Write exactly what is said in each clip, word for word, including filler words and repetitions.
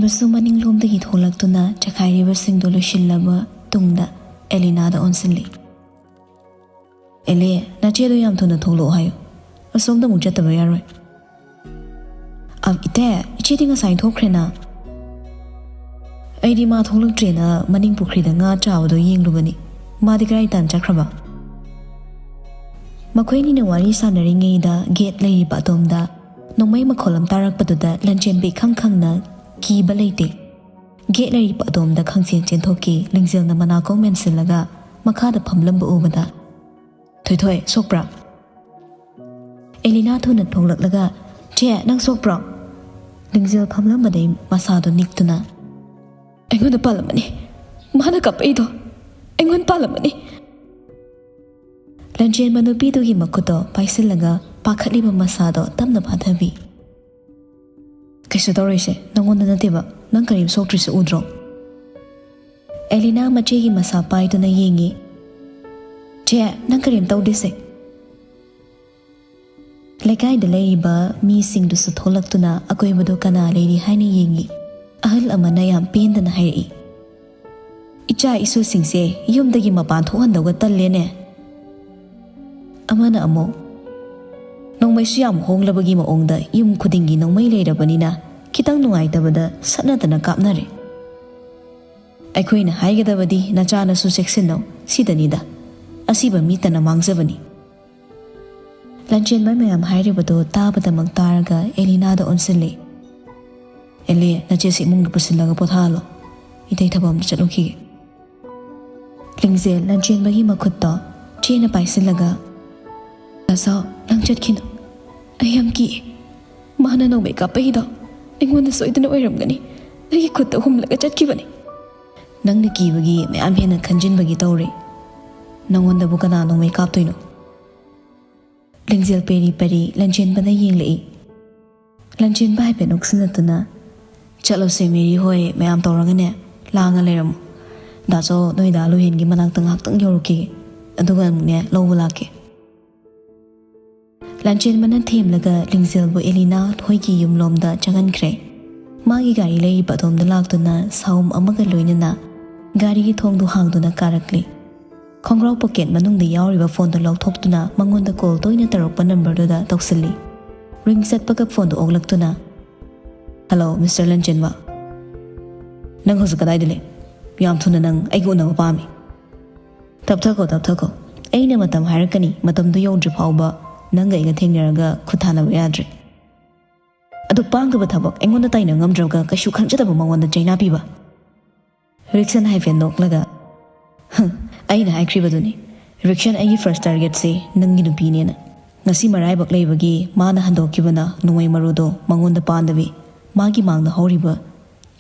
ꯃꯁꯨ ꯃꯅꯤꯡꯂꯣꯝꯗꯒꯤ ꯊꯣꯛꯂꯛꯇꯨꯅ ꯆꯈꯥꯏꯔꯤꯕꯁꯤꯡꯗꯨ ꯂꯣꯏꯁꯤꯜꯂꯕ ꯇꯨꯡꯗ ꯑꯦꯂꯤꯅꯥꯗ ꯑꯣꯟꯁꯤꯜꯂꯤ꯫ "ꯑꯦꯂꯦ, ꯅꯆꯦꯗꯣ ꯌꯥꯝ ꯊꯨꯅ ꯊꯣꯛꯂꯛꯑꯣ ꯍꯥꯏꯌꯨ꯫ ꯑꯁꯣꯝꯗ ꯑꯃꯨꯛ ꯆꯠꯇꯕ ꯌꯥꯔꯣꯏ꯫" "ꯑ, ꯏꯇꯦ, ꯏꯆꯦꯗꯤ ꯉꯁꯥꯏ ꯊꯣꯛꯈ꯭ꯔꯦꯅ꯫" "ꯑꯩꯗꯤ ꯃꯥ ꯊꯣꯛꯂꯛꯇ꯭ꯔꯦꯅ ꯃꯅꯤꯡ ꯄꯨꯈ꯭ꯔꯤꯗ ꯉꯥ ꯆꯥꯕꯗꯣ ꯌꯦꯡꯂꯨꯕꯅꯤ꯫ ꯃꯥꯗꯤ ꯀꯗꯥꯏ ꯇꯥꯟ ꯆꯠꯈ꯭ꯔꯕ?" ꯃꯈꯣꯏꯅꯤꯅ ꯋꯥꯔꯤ ꯁꯥꯟꯅꯔꯤꯉꯩꯗ ꯒꯦꯠ ꯂꯩꯔꯤꯕ ꯑꯗꯣꯝꯗ ꯅꯣꯡꯃꯩ ꯃꯈꯣꯜ ꯑꯃ ꯇꯥꯔꯛꯄꯗꯨꯗ ꯂꯟꯆꯦꯟꯕꯤ ꯏꯈꯪ ꯈꯪꯅ ꯀꯤꯕ ꯂꯩꯇꯦ꯫ ꯒꯦꯠ ꯂꯩꯔꯤꯕ ꯑꯗꯣꯝꯗ ꯈꯪꯆꯦꯟ ꯆꯦꯟꯊꯣꯛꯈꯤ꯫ ꯂꯤꯡꯖꯦꯜꯅ ꯃꯅꯥꯀꯣꯡ ꯃꯦꯟꯁꯤꯜꯂꯒ ꯃꯈꯥꯗ ꯐꯝꯂꯝꯕ ꯎꯕꯗ, "ꯊꯣꯏꯊꯣꯏ, ꯁꯣꯛꯄ꯭ꯔꯥ?" ꯑꯦꯂꯤꯅꯥ ꯊꯨꯅ ꯊꯣꯛꯂꯛꯂꯒ, "ꯆꯦ, ꯅꯪ ꯁꯣꯛꯄ꯭ꯔꯣ?" ꯂꯤꯡꯖꯦꯜ ꯐꯝꯂꯝꯕꯗꯩ ꯃꯁꯥꯗꯣ ꯅꯤꯛꯇꯨꯅ, "ꯑꯩꯉꯣꯟꯗ ꯄꯥꯜꯂꯝꯃꯅꯤ꯫ ꯃꯥꯅ ꯀꯥꯞꯄꯛꯏꯗꯣ ꯑꯩꯉꯣꯟꯗ ꯄꯥꯜꯂꯝꯃꯅꯤ꯫" ꯂꯟꯆꯦꯟꯕ ꯅꯨꯄꯤꯗꯨꯒꯤ ꯃꯈꯨꯠꯇꯣ ꯄꯥꯏꯁꯤꯜꯂꯒ ꯄꯥꯈꯠꯂꯤꯕ ꯃꯁꯥꯗꯣ ꯇꯞꯅ ꯐꯥꯊꯕꯤ꯫ "ꯀꯩꯁꯨ ꯇꯧꯔꯣꯏꯁꯦ, ꯅꯪꯉꯣꯟꯗ ꯅꯠꯇꯦꯕ꯫ ꯅꯪ ꯀꯔꯤꯝ ꯁꯣꯛꯇ꯭ꯔꯤꯁꯦ ꯎꯗ꯭ꯔꯣ?" ꯑꯦꯂꯤꯅꯥ ꯃꯆꯦꯒꯤ ꯃꯁꯥ ꯄꯥꯏꯗꯨꯅ ꯌꯦꯡꯉꯤ꯫ "ꯆꯦ, ꯅꯪ ꯀꯔꯤꯝ ꯇꯧꯗꯦꯁꯦ꯫" ꯂꯩꯀꯥꯏꯗ ꯂꯩꯔꯤꯕ ꯃꯤꯁꯤꯡꯗꯨꯁꯨ ꯊꯣꯛꯂꯛꯇꯨꯅ ꯑꯀꯣꯏꯕꯗꯨ ꯀꯅꯥ ꯂꯩꯔꯤ ꯍꯥꯏꯅ ꯌꯦꯡꯉꯤ꯫ ꯑꯍꯜ ꯑꯃꯅ ꯌꯥꯝ ꯄꯦꯟꯗꯅ ꯍꯥꯏꯔꯛꯏ, "ꯏꯆꯥ ꯏꯁꯨꯁꯤꯡꯁꯦ ꯌꯨꯝꯗꯒꯤ ꯃꯄꯥꯟ ꯊꯣꯛꯍꯟꯗꯧꯒ ꯇꯜꯂꯦꯅꯦ꯫" ꯑꯃꯅ ꯑꯃꯨꯛ, "ꯅꯣꯡꯃꯩꯁꯨ ꯌꯥꯝ ꯍꯣꯡꯂꯕꯒꯤ ꯃꯑꯣꯡꯗ ꯌꯨꯝ ꯈꯨꯗꯤꯡꯒꯤ ꯅꯣꯡꯃꯩ ꯂꯩꯔꯕꯅꯤꯅ ꯈꯤꯇꯪ ꯅꯨꯡꯉꯥꯏꯇꯕꯗ ꯁꯠꯅꯗꯅ ꯀꯥꯞꯅꯔꯦ꯫ ꯑꯩꯈꯣꯏꯅ ꯍꯥꯏꯒꯗꯕꯗꯤ ꯅꯆꯥꯅꯁꯨ ꯆꯦꯛꯁꯤꯟꯅꯧ ꯁꯤꯗꯅꯤꯗ꯫ ꯑꯁꯤꯕ ꯃꯤꯇꯅ ꯃꯥꯡꯖꯕꯅꯤ꯫" ꯂꯟꯆꯦꯟꯕ ꯃꯌꯥꯝ ꯍꯥꯏꯔꯤꯕꯗꯨ ꯇꯥꯕꯗꯃꯛ ꯇꯥꯔꯒ ꯑꯦꯂꯤꯅꯥꯗ ꯑꯣꯟꯁꯤꯜꯂꯤ꯫ "ꯑꯦꯂꯤ, ꯅꯆꯦꯁꯤ ꯏꯃꯨꯡꯗ ꯄꯨꯁꯤꯜꯂꯒ ꯄꯣꯊꯥꯍꯜꯂꯣ꯫ ꯏꯇꯩ ꯊꯕꯛ ꯑꯃꯗ ꯆꯠꯂꯨꯈꯤꯒꯦ꯫" ꯂꯤꯡꯖꯦꯜ ꯂꯟꯆꯦꯟꯕꯒꯤ ꯃꯈꯨꯠꯇꯣ ꯆꯦꯅ ꯄꯥꯏꯁꯤꯜꯂꯒ, "ꯗꯥꯆꯥꯎ, ꯅꯪ ꯆꯠꯈꯤꯅꯨ꯫ ꯑꯩ ꯌꯥꯝ ꯀꯤꯌꯦ꯫ ꯃꯥꯅ ꯅꯣꯡꯃꯩ ꯀꯥꯞꯄꯛꯏꯗꯣ ꯑꯩꯉꯣꯟꯗ ꯁꯣꯏꯗꯅ ꯑꯣꯏꯔꯝꯒꯅꯤ꯫ ꯑꯩꯒꯤ ꯈꯨꯠꯇ ꯍꯨꯝꯂꯒ ꯆꯠꯈꯤꯕꯅꯤ꯫" "ꯅꯪꯅ ꯀꯤꯕꯒꯤ ꯃꯌꯥꯝ ꯍꯦꯟꯅ ꯈꯟꯖꯤꯟꯕꯒꯤ ꯇꯧꯔꯦ꯫ ꯅꯪꯉꯣꯟꯗꯕꯨ ꯀꯅꯥ ꯅꯣꯡꯃꯩ ꯀꯥꯞꯇꯣꯏꯅꯣ?" ꯂꯤꯡꯖꯦꯜ ꯄꯦꯔꯤ ꯄꯦꯔꯤ ꯂꯟꯆꯦꯟꯕꯅ ꯌꯦꯡꯂꯛꯏ꯫ ꯂꯟꯆꯦꯟꯕ ꯍꯥꯏꯐꯦꯠ ꯅꯣꯛꯁꯤꯟꯅꯗꯨꯅ, "ꯆꯠꯂꯣꯁꯦ ꯃꯦꯔꯤ ꯍꯣꯏ, ꯃꯌꯥꯝ ꯇꯧꯔꯒꯅꯦ ꯂꯥꯡꯉ ꯂꯩꯔꯝꯃꯣ꯫ ꯗꯥꯆꯧ, ꯅꯣꯏ ꯗꯥ ꯂꯨꯍꯦꯟꯒꯤ ꯃꯅꯥꯛꯇ ꯉꯥꯏꯍꯥꯛꯇꯪ ꯌꯧꯔꯨꯈꯤꯒꯦ, ꯑꯗꯨꯒ ꯑꯃꯨꯛꯅꯦ ꯂꯧꯕ ꯂꯥꯛꯀꯦ꯫" ꯂꯟꯆꯦꯟꯕꯅ ꯊꯦꯝꯂꯒ ꯂꯤꯡꯖꯦꯜꯕꯨ ꯑꯦꯂꯤꯅꯥ ꯍꯣꯏꯒꯤ ꯌꯨꯝꯂꯣꯝꯗ ꯆꯪꯍꯟꯈ꯭ꯔꯦ꯫ ꯃꯥꯒꯤ ꯒꯥꯔꯤ ꯂꯩꯔꯤꯕ ꯑꯗꯣꯝꯗ ꯂꯥꯛꯇꯨꯅ ꯁꯥꯎꯝ ꯑꯃꯒ ꯂꯣꯏꯅꯅ ꯒꯥꯔꯤꯒꯤ ꯊꯣꯡꯗꯨ ꯍꯥꯡꯗꯨꯅ ꯀꯥꯔꯛꯂꯤ꯫ ꯈꯣꯡꯒ꯭ꯔꯥꯎ ꯄꯣꯀꯦꯠ ꯃꯅꯨꯡꯗ ꯌꯥꯎꯔꯤꯕ ꯐꯣꯟꯗꯨ ꯂꯧꯊꯣꯛꯇꯨꯅ ꯃꯉꯣꯟꯗ ꯀꯣꯜ ꯇꯣꯏꯅ ꯇꯧꯔꯛꯄ ꯅꯝꯕꯔꯗꯨꯗ ꯇꯧꯁꯤꯜꯂꯤ꯫ ꯔꯤꯡ ꯆꯠꯄꯒ ꯐꯣꯟꯗꯨ ꯑꯣꯛꯂꯛꯇꯨꯅ, "ꯍꯜꯂꯣ, ꯃꯤꯁꯇꯔ ꯂꯟꯆꯦꯟꯕ꯫ ꯅꯪ ꯍꯧꯖꯤꯛ ꯀꯗꯥꯏꯗ ꯂꯩ? ꯌꯥꯝ ꯊꯨꯅ ꯅꯪ ꯑꯩꯒ ꯎꯅꯕ ꯄꯥꯝꯃꯤ꯫" "ꯇꯞꯊꯈꯣ, ꯇꯞꯊꯈꯣ꯫ ꯑꯩꯅ ꯃꯇꯝ ꯍꯥꯏꯔꯛꯀꯅꯤ, ꯃꯇꯝꯗꯨ ꯌꯧꯗ꯭ꯔꯤ ꯐꯥꯎꯕ ꯅꯪꯒ ꯑꯩꯒ ꯊꯦꯡꯅꯔꯒ ꯈꯨꯠ ꯊꯥꯅꯕ ꯌꯥꯗ꯭ꯔꯦ꯫ ꯑꯗꯨ ꯄꯥꯡꯗꯕ ꯊꯕꯛ ꯑꯩꯉꯣꯟꯗ ꯇꯥꯏꯅ ꯉꯝꯗ꯭ꯔꯒ ꯀꯩꯁꯨ ꯈꯟꯖꯗꯕ ꯃꯉꯣꯟꯗ ꯆꯩꯅꯥ ꯄꯤꯕ?" ꯔꯤꯛꯁꯟ ꯍꯥꯏꯐꯦꯠ ꯅꯣꯛꯂꯒ, "ꯍ, ꯑꯩꯅ ꯍꯥꯏꯈ꯭ꯔꯤꯕꯗꯨꯅꯤ, ꯔꯤꯛꯁꯟ, ꯑꯩꯒꯤ ꯐꯥꯔꯁ ꯇꯥꯔꯒꯦꯠꯁꯦ ꯅꯪꯒꯤ ꯅꯨꯄꯤꯅꯦꯅ꯫ ꯉꯁꯤ ꯃꯔꯥꯏꯕꯛ ꯂꯩꯕꯒꯤ ꯃꯥꯅ ꯍꯟꯗꯣꯛꯈꯤꯕꯅ ꯅꯣꯡꯃꯩ ꯃꯔꯨꯗꯣ ꯃꯉꯣꯟꯗ ꯄꯥꯟꯗꯕꯤ, ꯃꯥꯒꯤ ꯃꯥꯡꯗ ꯍꯧꯔꯤꯕ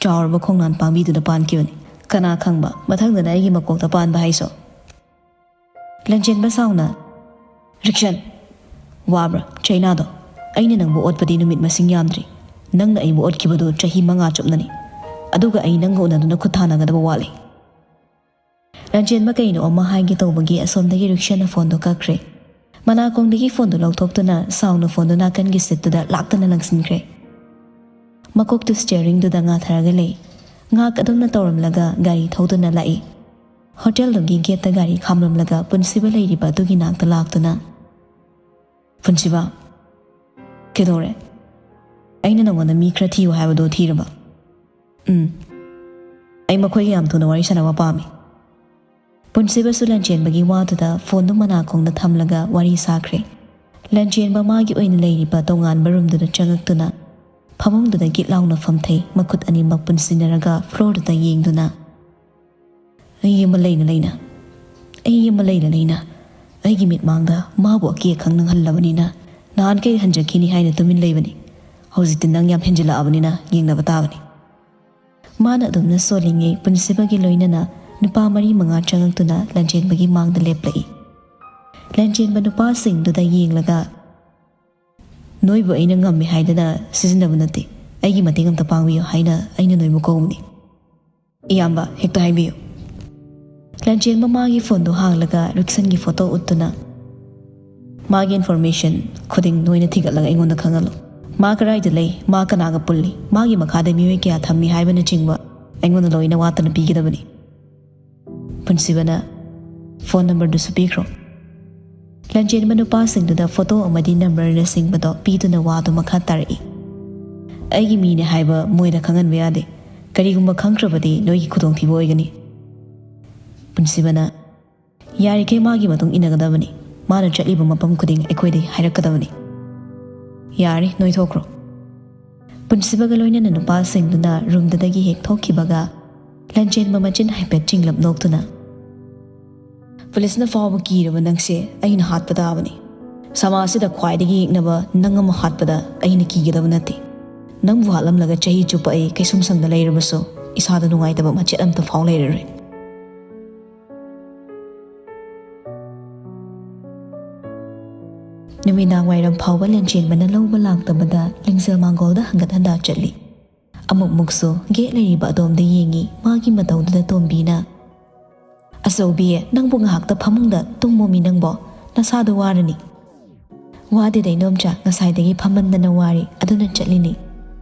ꯆꯥꯎꯔꯕ ꯈꯣꯡꯅꯥꯡ ꯄꯥꯝꯕꯤꯗꯨꯗ ꯄꯥꯟꯈꯤꯕꯅꯤ꯫ ꯀꯅꯥ ꯈꯪꯕ, ꯃꯊꯪꯗꯅ ꯑꯩꯒꯤ ꯃꯀꯣꯛꯇ ꯄꯥꯟꯕ ꯍꯥꯏꯁꯣ?" ꯂꯟꯆꯦꯟꯕ ꯁꯥꯎꯅ, "ꯔꯤꯛꯁꯟ, ꯋꯥꯕ꯭ꯔꯥ ꯆꯩꯅꯥꯗꯣ? ꯑꯩꯅ ꯅꯪꯕꯨ ꯑꯣꯠꯄꯗꯤ ꯅꯨꯃꯤꯠ ꯃꯁꯤꯡ ꯌꯥꯝꯗ꯭ꯔꯤ꯫ ꯅꯪꯅ ꯑꯩꯕꯨ ꯑꯣꯠꯈꯤꯕꯗꯨ ꯆꯍꯤ ꯃꯉꯥ ꯆꯨꯞꯅꯅꯤ꯫ ꯑꯗꯨꯒ ꯑꯩ ꯅꯪꯒ ꯎꯅꯗꯨꯅ ꯈꯨꯠ ꯊꯥꯅꯒꯗꯕ ꯋꯥꯠꯂꯤ꯫" ꯂꯟꯆꯦꯟꯕ ꯀꯩꯅꯣ ꯑꯃ ꯍꯥꯏꯒꯦ ꯇꯧꯕꯒꯤ ꯑꯁꯣꯝꯗꯒꯤ ꯔꯤꯛꯁꯟꯅ ꯐꯣꯟꯗꯣ ꯀꯛꯈ꯭ꯔꯦ꯫ ꯃꯅꯥꯀꯣꯡꯗꯒꯤ ꯐꯣꯟꯗꯨ ꯂꯧꯊꯣꯛꯇꯨꯅ ꯁꯥꯎꯅ ꯐꯣꯟꯗꯨ ꯅꯥꯀꯟꯒꯤ ꯁꯤꯠꯇꯨꯗ ꯂꯥꯛꯇꯅ ꯂꯪꯁꯤꯟꯈ꯭ꯔꯦ꯫ ꯃꯀꯣꯛꯇꯨ ꯁ꯭ꯇꯤꯌꯔꯤꯡꯗꯨꯗ ꯉꯥꯊꯔꯒ ꯂꯩ꯫ ꯉꯥꯏꯍꯥꯛ ꯑꯗꯨꯝꯅ ꯇꯧꯔꯝꯂꯒ ꯒꯥꯔꯤ ꯊꯧꯗꯨꯅ ꯂꯥꯛꯏ꯫ ꯍꯣꯇꯦꯜꯗꯨꯒꯤ ꯒꯦꯠꯇ ꯒꯥꯔꯤ ꯈꯥꯝꯂꯝꯂꯒ ꯄꯨꯟꯁꯤꯕ ꯂꯩꯔꯤꯕ ꯑꯗꯨꯒꯤ ꯅꯥꯛꯇ ꯂꯥꯛꯇꯨꯅ, "ꯄꯨꯟꯁꯤꯕ, ꯀꯩꯗꯧꯔꯦ? ꯑꯩꯅ ꯅꯉꯣꯟꯗ ꯃꯤ ꯈꯔ ꯊꯤꯌꯨ ꯍꯥꯏꯕꯗꯣ ꯊꯤꯔꯕ?" "ꯎꯝ, ꯑꯩ ꯃꯈꯣꯏꯒ ꯌꯥꯝ ꯊꯨꯅ ꯋꯥꯔꯤ ꯁꯥꯟꯅꯕ ꯄꯥꯝꯃꯤ꯫" ꯄꯨꯟꯁꯤꯕꯁꯨ ꯂꯟꯆꯦꯟꯕꯒꯤ ꯋꯥꯗꯨꯗ ꯐꯣꯟꯗꯨ ꯃꯅꯥꯀꯣꯡꯗ ꯊꯝꯂꯒ ꯋꯥꯔꯤ ꯁꯥꯈ꯭ꯔꯦ꯫ ꯂꯟꯆꯦꯟꯕ ꯃꯥꯒꯤ ꯑꯣꯏꯅ ꯂꯩꯔꯤꯕ ꯇꯣꯉꯥꯟꯕ ꯔꯨꯝꯗꯨꯗ ꯆꯪꯉꯛꯇꯨꯅ ꯐꯃꯨꯡꯗꯨꯗ ꯒꯤꯠ ꯂꯥꯎꯅ ꯐꯝꯊꯩ, ꯃꯈꯨꯠ ꯑꯅꯤꯃꯛ ꯄꯨꯟꯁꯤꯟꯅꯔꯒ ꯐ꯭ꯂꯣꯔꯗꯨꯗ ꯌꯦꯡꯗꯨꯅ, "ꯑꯩ ꯑꯃ ꯂꯩꯅ ꯂꯩꯅ, ꯑꯩ ꯑꯃ ꯂꯩꯅ ꯂꯩꯅ ꯑꯩꯒꯤ ꯃꯤꯠꯃꯥꯡꯗ ꯃꯥꯕꯨ ꯑꯀꯤ ꯑꯈꯪ ꯅꯪꯍꯜꯂꯕꯅꯤꯅ, ꯅꯍꯥꯟꯈꯩ ꯍꯟꯖꯈꯤꯅꯤ ꯍꯥꯏꯅ ꯇꯨꯃꯤꯟ ꯂꯩꯕꯅꯤ꯫ ꯍꯧꯖꯤꯛꯇꯤ ꯅꯪ ꯌꯥꯝ ꯍꯦꯟꯖꯤꯜꯂꯛꯑꯕꯅꯤꯅ ꯌꯦꯡꯅꯕ ꯇꯥꯕꯅꯤ꯫" ꯃꯥꯅ ꯑꯗꯨꯝꯅ ꯁꯣꯜꯂꯤꯉꯩ ꯄꯨꯟꯁꯤꯕꯒꯤ ꯂꯣꯏꯅꯅ ꯅꯨꯄꯥ ꯃꯔꯤ ꯃꯉꯥ ꯆꯪꯉꯛꯇꯨꯅ ꯂꯟꯆꯦꯟꯕꯒꯤ ꯃꯥꯡꯗ ꯂꯦꯞꯂꯛꯏ꯫ ꯂꯟꯆꯦꯟꯕ ꯅꯨꯄꯥꯁꯤꯡꯗꯨꯗ ꯌꯦꯡꯂꯒ, "ꯅꯣꯏꯕꯨ ꯑꯩꯅ ꯉꯝꯃꯦ ꯍꯥꯏꯗꯅ ꯁꯤꯖꯤꯟꯅꯕ ꯅꯠꯇꯦ, ꯑꯩꯒꯤ ꯃꯇꯦꯡ ꯑꯝꯇ ꯄꯥꯡꯕꯤꯌꯨ ꯍꯥꯏꯅ ꯑꯩꯅ ꯅꯣꯏꯕꯨ ꯀꯧꯕꯅꯤ꯫ ꯏꯌꯥꯝꯕ, ꯍꯦꯛꯇ ꯍꯥꯏꯕꯤꯌꯨ꯫" ꯂꯟꯆꯦꯟꯕ ꯃꯥꯒꯤ ꯐꯣꯟꯗꯨ ꯍꯥꯡꯂꯒ ꯔꯤꯛꯁꯟꯒꯤ ꯐꯣꯇꯣ ꯎꯠꯇꯨꯅ, "ꯃꯥꯒꯤ ꯏꯟꯐꯣꯔꯃꯦꯁꯟ ꯈꯨꯗꯤꯡ ꯅꯣꯏꯅ ꯊꯤꯒꯠꯂꯒ ꯑꯩꯉꯣꯟꯗ ꯈꯪꯍꯜꯂꯨ꯫ ꯃꯥ ꯀꯗꯥꯏꯗ ꯂꯩ, ꯃꯥ ꯀꯅꯥꯒ ꯄꯨꯜꯂꯤ, ꯃꯥꯒꯤ ꯃꯈꯥꯗ ꯃꯤꯑꯣꯏ ꯀꯌꯥ ꯊꯝꯃꯤ ꯍꯥꯏꯕꯅꯆꯤꯡꯕ ꯑꯩꯉꯣꯟꯗ ꯂꯣꯏꯅ ꯋꯥꯠꯇꯅ ꯄꯤꯒꯗꯕꯅꯤ꯫ ꯄꯨꯟꯁꯤꯕꯅ ꯐꯣꯟ ꯅꯝꯕꯔꯗꯨꯁꯨ ꯄꯤꯈ꯭ꯔꯣ꯫ ꯂꯟꯆꯦꯟꯕ ꯅꯨꯄꯥꯁꯤꯡꯗꯨꯗ ꯐꯣꯇꯣ ꯑꯃꯗꯤ ꯅꯝꯕꯔꯅꯆꯤꯡꯕꯗꯣ ꯄꯤꯗꯨꯅ ꯋꯥꯗꯨ ꯃꯈꯥ ꯇꯥꯔꯛꯏ꯫ ꯑꯩꯒꯤ ꯃꯤꯅꯦ ꯍꯥꯏꯕ ꯃꯣꯏꯗ ꯈꯪꯍꯟꯕ ꯌꯥꯗꯦ꯫ ꯀꯔꯤꯒꯨꯝꯕ ꯈꯪꯈ꯭ꯔꯕꯗꯤ ꯅꯣꯏꯒꯤ ꯈꯨꯗꯣꯡꯊꯤꯕ ꯑꯣꯏꯒꯅꯤ꯫ ꯄꯨꯟꯁꯤꯕꯅ ꯌꯥꯔꯤꯈꯩ ꯃꯥꯒꯤ ꯃꯇꯨꯡ ꯏꯟꯅꯒꯗꯕꯅꯤ꯫ ꯃꯥꯅ ꯆꯠꯂꯤꯕ ꯃꯐꯝ ꯈꯨꯗꯤꯡ ꯑꯩꯈꯣꯏꯗꯒꯤ ꯍꯥꯏꯔꯛꯀꯗꯕꯅꯤ꯫ ꯌꯥꯔꯦ, ꯅꯣꯏ ꯊꯣꯛꯈ꯭ꯔꯣ꯫ ꯄꯨꯟꯁꯤꯕꯒ ꯂꯣꯏꯅꯅ ꯅꯨꯄꯥꯁꯤꯡꯗꯨꯅ ꯔꯨꯝꯗꯨꯗꯒꯤ ꯍꯦꯛ ꯊꯣꯛꯈꯤꯕꯒ ꯂꯟꯆꯦꯟꯕ ꯃꯆꯤꯟ ꯍꯥꯏꯐꯦꯠ ꯆꯤꯡꯂꯞ ꯅꯣꯛꯇꯨꯅ, "ꯄꯨꯂꯤꯁꯅ ꯐꯥꯎꯕ ꯀꯤꯔꯕ ꯅꯪꯁꯦ ꯑꯩꯅ ꯍꯥꯠꯄ ꯇꯥꯕꯅꯤ꯫ ꯁꯃꯥꯖꯁꯤꯗ ꯈ꯭ꯋꯥꯏꯗꯒꯤ ꯌꯦꯛꯅꯕ ꯅꯪ ꯑꯃ ꯍꯥꯠꯄꯗ ꯑꯩꯅ ꯀꯤꯒꯗꯕ ꯅꯠꯇꯦ꯫ ꯅꯪꯕꯨ ꯍꯥꯠꯂꯝꯂꯒ ꯆꯍꯤ ꯆꯨꯞꯄ ꯑꯩ ꯀꯩꯁꯨꯝ ꯁꯪꯗ ꯂꯩꯔꯕꯁꯨ ꯏꯁꯥꯗ ꯅꯨꯡꯉꯥꯏꯇꯕ ꯃꯆꯦꯠ ꯑꯝꯇ ꯐꯥꯎ ꯂꯩꯔꯔꯣꯏ꯫" ꯅꯨꯃꯤꯗꯥꯡ ꯋꯥꯏꯔꯝ ꯐꯥꯎꯕ ꯂꯟꯆꯦꯟꯕꯅ ꯂꯧꯕ ꯂꯥꯛꯇꯕꯗ ꯂꯤꯡꯖꯦꯜ ꯃꯥꯡꯒꯣꯜꯗ ꯍꯪꯒꯠ ꯍꯟꯗ ꯆꯠꯂꯤ꯫ ꯑꯃꯨꯛ ꯃꯨꯛꯁꯨ ꯒꯦꯠ ꯂꯩꯔꯤꯕ ꯑꯗꯣꯝꯗ ꯌꯦꯡꯉꯤ꯫ ꯃꯥꯒꯤ ꯃꯇꯧꯗꯨꯗ ꯇꯣꯝꯕꯤꯅ, "ꯑꯆꯧꯕꯤ, ꯅꯪꯕꯨ ꯉꯥꯏꯍꯥꯛꯇ ꯐꯃꯨꯡꯗ ꯇꯨꯝꯃꯣꯃꯤ ꯅꯪꯕꯣ, ꯅꯁꯥꯗꯣ ꯋꯥꯔꯅꯤ꯫" "ꯋꯥꯗꯦꯗ ꯏꯅꯣꯝꯆꯥ, ꯉꯁꯥꯏꯗꯒꯤ ꯐꯝꯃꯟꯗꯅ ꯋꯥꯔꯤ, ꯑꯗꯨꯅ ꯆꯠꯂꯤꯅꯤ꯫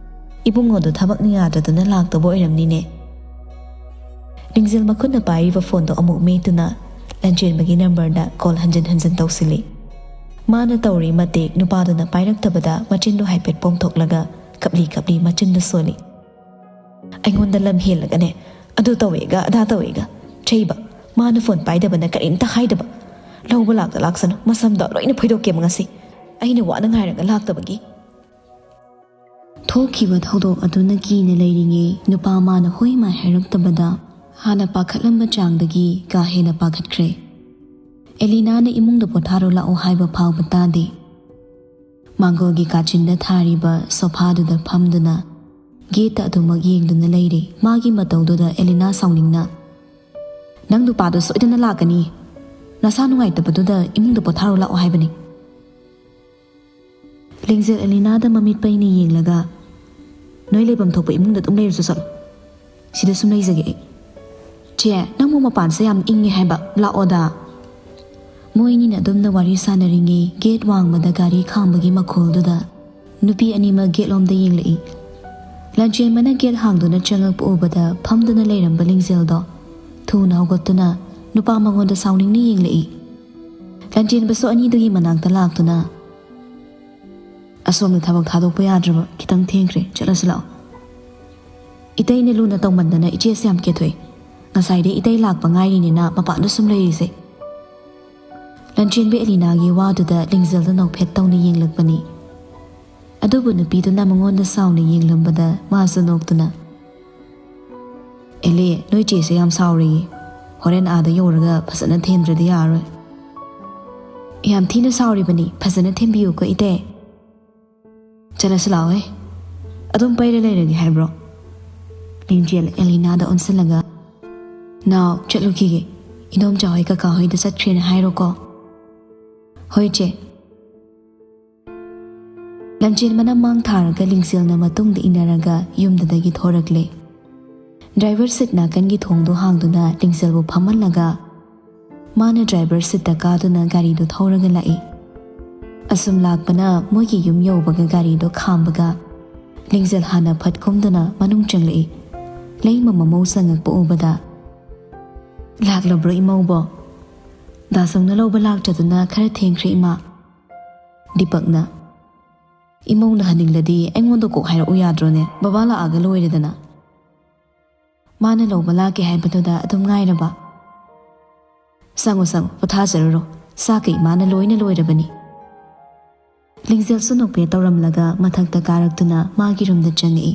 ꯏꯕꯨꯡꯉꯣꯗꯣ ꯊꯕꯛꯅ ꯌꯥꯗꯗꯅ ꯂꯥꯛꯇꯕ ꯑꯣꯏꯔꯝꯅꯤꯅꯦ꯫" ꯂꯤꯡꯖꯦꯜ ꯃꯈꯨꯠꯅ ꯄꯥꯏꯔꯤꯕ ꯐꯣꯟꯗꯣ ꯑꯃꯨꯛ ꯃꯦꯠꯇꯨꯅ ꯂꯟꯆꯦꯟꯕꯒꯤ ꯅꯝꯕꯔꯗ ꯀꯣꯜ ꯍꯟꯖꯤꯟ ꯍꯟꯖꯤꯟ ꯇꯧꯁꯤꯜꯂꯤ꯫ ꯃꯥꯅ ꯇꯧꯔꯤ ꯃꯇꯤꯛ ꯅꯨꯄꯥꯗꯨꯅ ꯄꯥꯏꯔꯛꯇꯕꯗ ꯃꯆꯤꯟꯗꯣ ꯍꯥꯏꯐꯦꯠ ꯄꯣꯝꯊꯣꯛꯂꯒ ꯀꯞꯂꯤ ꯀꯞꯂꯤ ꯃꯆꯤꯟꯗꯣ ꯁꯣꯜꯂꯤ꯫ "ꯑꯩꯉꯣꯟꯗ ꯂꯝ ꯍꯦꯜꯂꯒꯅꯦ, ꯑꯗꯨ ꯇꯧꯋꯦꯒ ꯑꯗꯥ ꯇꯧꯋꯦꯒ ꯆꯩꯕ꯫ ꯃꯥꯅ ꯐꯣꯟ ꯄꯥꯏꯗꯕꯅ ꯀꯔꯤꯝꯇ ꯍꯥꯏꯗꯕ꯫ ꯂꯧꯕ ꯂꯥꯛꯇ ꯂꯥꯛꯁꯅꯨ, ꯃꯁꯝꯗꯣ ꯂꯣꯏꯅ ꯐꯣꯏꯗꯣꯛꯀꯦꯕ ꯉꯁꯤ, ꯑꯩꯅ ꯋꯥꯅ ꯉꯥꯏꯔꯒ ꯂꯥꯛꯇꯕꯒꯤ꯫" ꯊꯣꯛꯈꯤꯕ ꯊꯧꯗꯣꯛ ꯑꯗꯨꯅ ꯀꯤꯅ ꯂꯩꯔꯤꯉꯩ ꯅꯨꯄꯥ ꯃꯥꯅ ꯍꯣꯏ ꯃꯥꯏ ꯍꯥꯏꯔꯛꯇꯕꯗ ꯍꯥꯟꯅ ꯄꯥꯈꯠꯂꯝꯕ ꯆꯥꯡꯗꯒꯤ ꯀꯥ ꯍꯦꯟꯅ ꯄꯥꯈꯠꯈ꯭ꯔꯦ꯫ ꯑꯦꯂꯤꯅꯥꯅ ꯏꯃꯨꯡꯗ ꯄꯣꯊꯥꯔꯣ ꯂꯥꯛꯑꯣ ꯍꯥꯏꯕ ꯐꯥꯎꯕ ꯇꯥꯗꯦ꯫ ꯃꯥꯡꯒꯣꯜꯒꯤ ꯀꯥꯆꯤꯟꯗ ꯊꯥꯔꯤꯕ ꯁꯣꯐꯥꯗꯨꯗ ꯐꯝꯗꯨꯅ ꯒꯦꯠꯇ ꯑꯗꯨꯃꯛ ꯌꯦꯡꯗꯨꯅ ꯂꯩꯔꯦ꯫ ꯃꯥꯒꯤ ꯃꯇꯧꯗꯨꯗ ꯑꯦꯂꯤꯅꯥ ꯁꯥꯎꯅꯤꯡꯅ, "ꯅꯪ ꯅꯨꯄꯥꯗꯣ ꯁꯣꯏꯗꯅ ꯂꯥꯛꯀꯅꯤ꯫ ꯅꯁꯥ ꯅꯨꯡꯉꯥꯏꯇꯕꯗꯨꯗ ꯏꯃꯨꯡꯗ ꯄꯣꯊꯥꯔꯣ ꯂꯥꯛꯑꯣ ꯍꯥꯏꯕꯅꯤ꯫" ꯂꯤꯡꯖꯦꯜ ꯑꯦꯂꯤꯅꯥꯗ ꯃꯃꯤꯠ ꯄꯩꯅ ꯌꯦꯡꯂꯒ, "ꯅꯣꯏ ꯂꯩꯐꯝ ꯊꯣꯛꯄ ꯏꯃꯨꯡꯗ ꯑꯗꯨꯝ ꯂꯩꯔꯨꯆꯣ ꯆꯠꯂꯣ꯫ ꯁꯤꯗ ꯁꯨꯝ ꯂꯩꯖꯒꯦ ꯑꯩ꯫ ꯆꯦ, ꯅꯪꯕꯨ ꯃꯄꯥꯟꯁꯦ ꯌꯥꯝ ꯏꯪꯉꯦ ꯍꯥꯏꯕ, ꯂꯥꯛꯑꯣꯗ꯫" ꯃꯣꯏꯅꯤꯅ ꯑꯗꯨꯝꯅ ꯋꯥꯔꯤ ꯁꯥꯟꯅꯔꯤꯉꯩ ꯒꯦꯠ ꯋꯥꯡꯃꯗ ꯒꯥꯔꯤ ꯈꯥꯝꯕꯒꯤ ꯃꯈꯣꯜꯗꯨꯗ ꯅꯨꯄꯤ ꯑꯅꯤꯃꯛ ꯒꯦꯠꯂꯣꯝꯗ ꯌꯦꯡꯂꯛꯏ꯫ ꯂꯟꯆꯦꯟꯕꯅ ꯒꯦꯠ ꯍꯥꯡꯗꯨꯅ ꯆꯪꯉꯛꯄ ꯎꯕꯗ ꯐꯝꯗꯨꯅ ꯂꯩꯔꯝꯕ ꯂꯤꯡꯖꯦꯜꯗꯣ ꯊꯨꯅ ꯍꯧꯒꯠꯇꯨꯅ ꯅꯨꯄꯥ ꯃꯉꯣꯟꯗ ꯁꯥꯎꯅꯤꯡꯅ ꯌꯦꯡꯂꯛꯏ꯫ ꯂꯟꯆꯦꯟꯕꯁꯨ ꯑꯅꯤꯗꯨꯒꯤ ꯃꯅꯥꯛꯇ ꯂꯥꯛꯇꯨꯅ, "ꯑꯁꯣꯝꯗ ꯊꯕꯛ ꯊꯥꯗꯣꯛꯄ ꯌꯥꯗ꯭ꯔꯕ, ꯈꯤꯇꯪ ꯊꯦꯡꯈ꯭ꯔꯦ, ꯆꯠꯂꯁꯤ ꯂꯥꯛꯑꯣ꯫ ꯏꯇꯩꯅ ꯂꯨꯅ ꯇꯧꯃꯟꯗꯅ ꯏꯆꯦꯁꯦ ꯌꯥꯝ ꯀꯦꯊꯣꯛꯏ꯫ ꯉꯁꯥꯏꯗꯩ ꯏꯇꯩ ꯂꯥꯛꯄ ꯉꯥꯏꯔꯤꯅꯤꯅ ꯃꯄꯥꯟꯗ ꯁꯨꯝ ꯂꯩꯔꯤꯁꯦ"꯫ ꯂꯟꯆꯦꯟꯕꯤ ꯑꯦꯂꯤꯅꯥꯒꯤ ꯋꯥꯗꯨꯗ ꯂꯤꯡꯖꯦꯜꯗ ꯅꯣꯛꯐꯦꯠ ꯇꯧꯅ ꯌꯦꯡꯂꯛꯄꯅꯤ꯫ ꯑꯗꯨꯕꯨ ꯅꯨꯄꯤꯗꯨꯅ ꯃꯉꯣꯟꯗ ꯁꯥꯎꯅ ꯌꯦꯡꯂꯝꯕꯗ ꯃꯥꯁꯨ ꯅꯣꯛꯇꯨꯅ, "ꯑꯦꯂꯦ, ꯅꯣꯏ ꯆꯦꯁꯦ ꯌꯥꯝ ꯁꯥꯎꯔꯦꯌꯦ꯫ ꯍꯣꯔꯦꯟ ꯑꯥꯗ ꯌꯧꯔꯒ ꯐꯖꯅ ꯊꯦꯝꯗ꯭ꯔꯗꯤ ꯌꯥꯔꯔꯣꯏ"꯫ "ꯌꯥꯝ ꯊꯤꯅ ꯁꯥꯎꯔꯤꯕꯅꯤ, ꯐꯖꯅ ꯊꯦꯝꯕꯤꯌꯨꯀꯣ ꯏꯇꯩ"꯫ "ꯆꯠꯂꯁꯤ ꯂꯥꯛꯑꯣꯍꯦ꯫ ꯑꯗꯨꯝ ꯄꯩꯔ ꯂꯩꯔꯒꯦ ꯍꯥꯏꯕ꯭ꯔꯣ?" ꯂꯤꯡꯖꯦꯜ ꯑꯦꯂꯤꯅꯥꯗ ꯑꯣꯟꯁꯤꯜꯂꯒ, "ꯅꯥꯎ, ꯆꯠꯂꯨꯈꯤꯒꯦ꯫ ꯏꯗꯣꯝꯆꯥ ꯍꯣꯏ ꯀꯀꯥ ꯍꯣꯏꯗ ꯆꯠꯈ꯭ꯔꯦꯅ ꯍꯥꯏꯔꯣꯀꯣ"꯫ "ꯍꯣꯏ ꯆꯦ"꯫ ꯂꯟꯆꯦꯟꯕꯅ ꯃꯥꯡ ꯊꯥꯔꯒ ꯂꯤꯡꯖꯦꯜꯅ ꯃꯇꯨꯡꯗ ꯏꯟꯅꯔꯒ ꯌꯨꯝꯗꯨꯗꯒꯤ ꯊꯣꯔꯛꯂꯦ꯫ ꯗ꯭ꯔꯥꯏꯚꯔ ꯁꯤꯠ ꯅꯥꯀꯟꯒꯤ ꯊꯣꯡꯗꯣ ꯍꯥꯡꯗꯨꯅ ꯂꯤꯡꯖꯦꯜꯕꯨ ꯐꯝꯍꯜꯂꯒ ꯃꯥꯅ ꯗ꯭ꯔꯥꯏꯚꯔ ꯁꯤꯠꯇ ꯀꯥꯗꯨꯅ ꯒꯥꯔꯤꯗꯨ ꯊꯧꯔꯒ ꯂꯥꯛꯏ꯫ ꯑꯁꯨꯝ ꯂꯥꯛꯄꯅ ꯃꯣꯏꯒꯤ ꯌꯨꯝ ꯌꯧꯕꯒ ꯒꯥꯔꯤꯗꯣ ꯈꯥꯝꯕꯒ ꯂꯤꯡꯖꯦꯜ ꯍꯥꯟꯅ ꯐꯠ ꯀꯨꯝꯗꯨꯅ ꯃꯅꯨꯡ ꯆꯪꯂꯛꯏ꯫ ꯂꯩꯃ ꯃꯃꯧ ꯆꯪꯉꯛꯄ ꯎꯕꯗ, "ꯂꯥꯛꯂꯕ꯭ꯔꯣ ꯏꯃꯧꯕꯣ?" "ꯗꯥꯁꯪꯅ ꯂꯧꯕ ꯂꯥꯛꯇꯗꯨꯅ ꯈꯔ ꯊꯦꯡꯈ꯭ꯔꯦ ꯏꯃꯥ"꯫ ꯗꯤꯄꯛꯅ, "ꯏꯃꯧꯅ ꯍꯟꯅꯤꯡꯂꯗꯤ ꯑꯩꯉꯣꯟꯗ ꯀꯣꯛ ꯍꯥꯏꯔꯛꯎ ꯌꯥꯗ꯭ꯔꯣꯅꯦ? ꯕꯕꯥ ꯂꯥꯛꯑꯒ ꯂꯣꯏꯔꯦꯗꯅ"꯫ "ꯃꯥꯅ ꯂꯧꯕ ꯂꯥꯛꯀꯦ ꯍꯥꯏꯕꯗꯨꯗ ꯑꯗꯨꯝ ꯉꯥꯏꯔꯕ"꯫ "ꯆꯪꯉꯣ, ꯆꯪꯉꯣ, ꯄꯣꯊꯥꯖꯔꯨꯔꯣ꯫ ꯆꯥꯛꯀ ꯏꯃꯥꯅ ꯂꯣꯏꯅ ꯂꯣꯏꯔꯕꯅꯤ"꯫ ꯂꯤꯡꯖꯦꯜꯁꯨ ꯅꯣꯛꯄꯦ ꯇꯧꯔꯝꯂꯒ ꯃꯊꯛꯇ ꯀꯥꯔꯛꯇꯨꯅ ꯃꯥꯒꯤ ꯔꯨꯝꯗ ꯆꯪꯉꯛꯏ꯫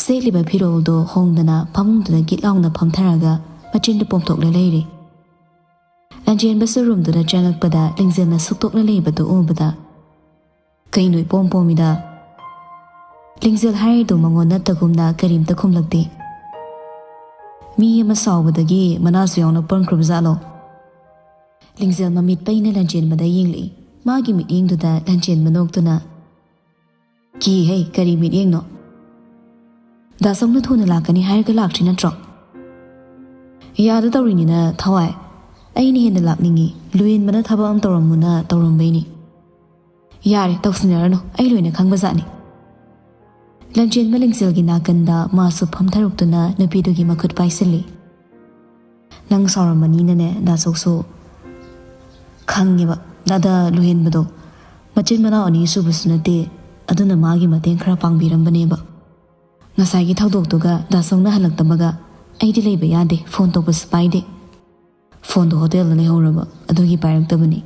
ꯁꯦꯠꯂꯤꯕ ꯐꯤꯔꯣꯜꯗꯣ ꯍꯣꯡꯗꯅ ꯐꯃꯨꯡꯗꯨꯗ ꯒꯤꯠ ꯂꯥꯎꯅ ꯐꯝꯊꯔꯒ ꯃꯆꯤꯟꯗꯨ ꯄꯣꯝꯊꯣꯛꯂ ꯂꯩꯔꯦ꯫ ꯂꯟꯖꯦꯟꯕꯁꯨ ꯔꯨꯝꯗꯨꯗ ꯆꯪꯉꯛꯄꯗ ꯂꯤꯡꯖꯦꯜꯅ ꯁꯨꯛꯇꯣꯛꯅ ꯂꯩꯕꯗꯨ ꯎꯕꯗ, "ꯀꯩꯅꯣ ꯏꯄꯣꯝ ꯄꯣꯝꯃꯤꯗ?" ꯂꯤꯡꯖꯦꯜ ꯍꯥꯏꯔꯤꯗꯨ ꯃꯉꯣꯟ ꯅꯠꯇꯒꯨꯝꯅ ꯀꯔꯤꯝꯇ ꯈꯨꯝꯂꯛꯇꯦ꯫ "ꯃꯤ ꯑꯃ ꯁꯥꯎꯕꯗꯒꯤ ꯃꯅꯥꯁꯨ ꯌꯥꯎꯅ ꯄꯪꯈ꯭ꯔꯕ ꯖꯥꯠꯂꯣ?" ꯂꯤꯡꯖꯦꯜ ꯃꯃꯤꯠ ꯄꯩꯅ ꯂꯟꯖꯦꯟꯕꯗ ꯌꯦꯡꯂꯛꯏ꯫ ꯃꯥꯒꯤ ꯃꯤꯠꯌꯦꯡꯗꯨꯗ ꯂꯟꯖꯦꯟꯕ ꯅꯣꯛꯇꯨꯅ, "ꯀꯤꯍꯦ, ꯀꯔꯤ ꯃꯤꯠꯌꯦꯡꯅꯣ? ꯗꯥꯁꯧꯅ ꯊꯨꯅ ꯂꯥꯛꯀꯅꯤ ꯍꯥꯏꯔꯒ ꯂꯥꯛꯇ꯭ꯔꯤ ꯅꯠꯇ꯭ꯔꯣ?" "ꯌꯥꯗ ꯇꯧꯔꯤꯅꯤꯅ ꯊꯋꯥꯏ꯫ ꯑꯩꯅ ꯍꯦꯟꯅ ꯂꯥꯛꯅꯤꯡꯉꯤ꯫ ꯂꯨꯍꯦꯟꯕꯅ ꯊꯕꯛ ꯑꯃ ꯇꯧꯔꯝꯃꯨꯅ ꯇꯧꯔꯝꯕꯩꯅꯤ"꯫ ꯌꯥꯔꯦ, ꯇꯧꯁꯤꯟꯅꯔꯅꯨ, ꯑꯩ ꯂꯣꯏꯅ ꯈꯪꯕꯖꯥꯠꯅꯤ꯫ ꯂꯟꯆꯦꯟꯕ ꯂꯤꯡꯖꯦꯜꯒꯤ ꯅꯥꯀꯟꯗ ꯃꯥꯁꯨ ꯐꯝꯊꯔꯛꯇꯨꯅ ꯅꯨꯄꯤꯗꯨꯒꯤ ꯃꯈꯨꯠ ꯄꯥꯏꯁꯤꯜꯂꯤ꯫ "ꯅꯪ ꯁꯥꯎꯔꯝꯃꯅꯤꯅꯅꯦ, ꯗꯥ ꯁꯣꯛꯁꯨ ꯈꯪꯉꯦꯕ꯫ ꯗꯥꯗꯥ ꯂꯨꯍꯦꯟꯕꯗꯣ ꯃꯆꯤꯟ ꯃꯅꯥꯎ ꯑꯅꯤ ꯁꯨꯕꯁꯨ ꯅꯠꯇꯦ, ꯑꯗꯨꯅ ꯃꯥꯒꯤ ꯃꯇꯦꯡ ꯈꯔ ꯄꯥꯡꯕꯤꯔꯝꯕꯅꯦꯕ꯫ ꯉꯁꯥꯏꯒꯤ ꯊꯧꯗꯣꯛꯇꯨꯒ ꯗꯥ ꯁꯣꯛꯅ ꯍꯜꯂꯛꯇꯕꯒ ꯑꯩꯗꯤ ꯂꯩꯕ ꯌꯥꯗꯦ, ꯐꯣꯟ ꯇꯧꯕꯁꯨ ꯄꯥꯏꯗꯦ꯫ ꯐꯣꯟꯗꯣ ꯍꯣꯇꯦꯜꯗ ꯂꯩꯍꯧꯔꯕ, ꯑꯗꯨꯒꯤ ꯄꯥꯏꯔꯛꯇꯕꯅꯤ꯫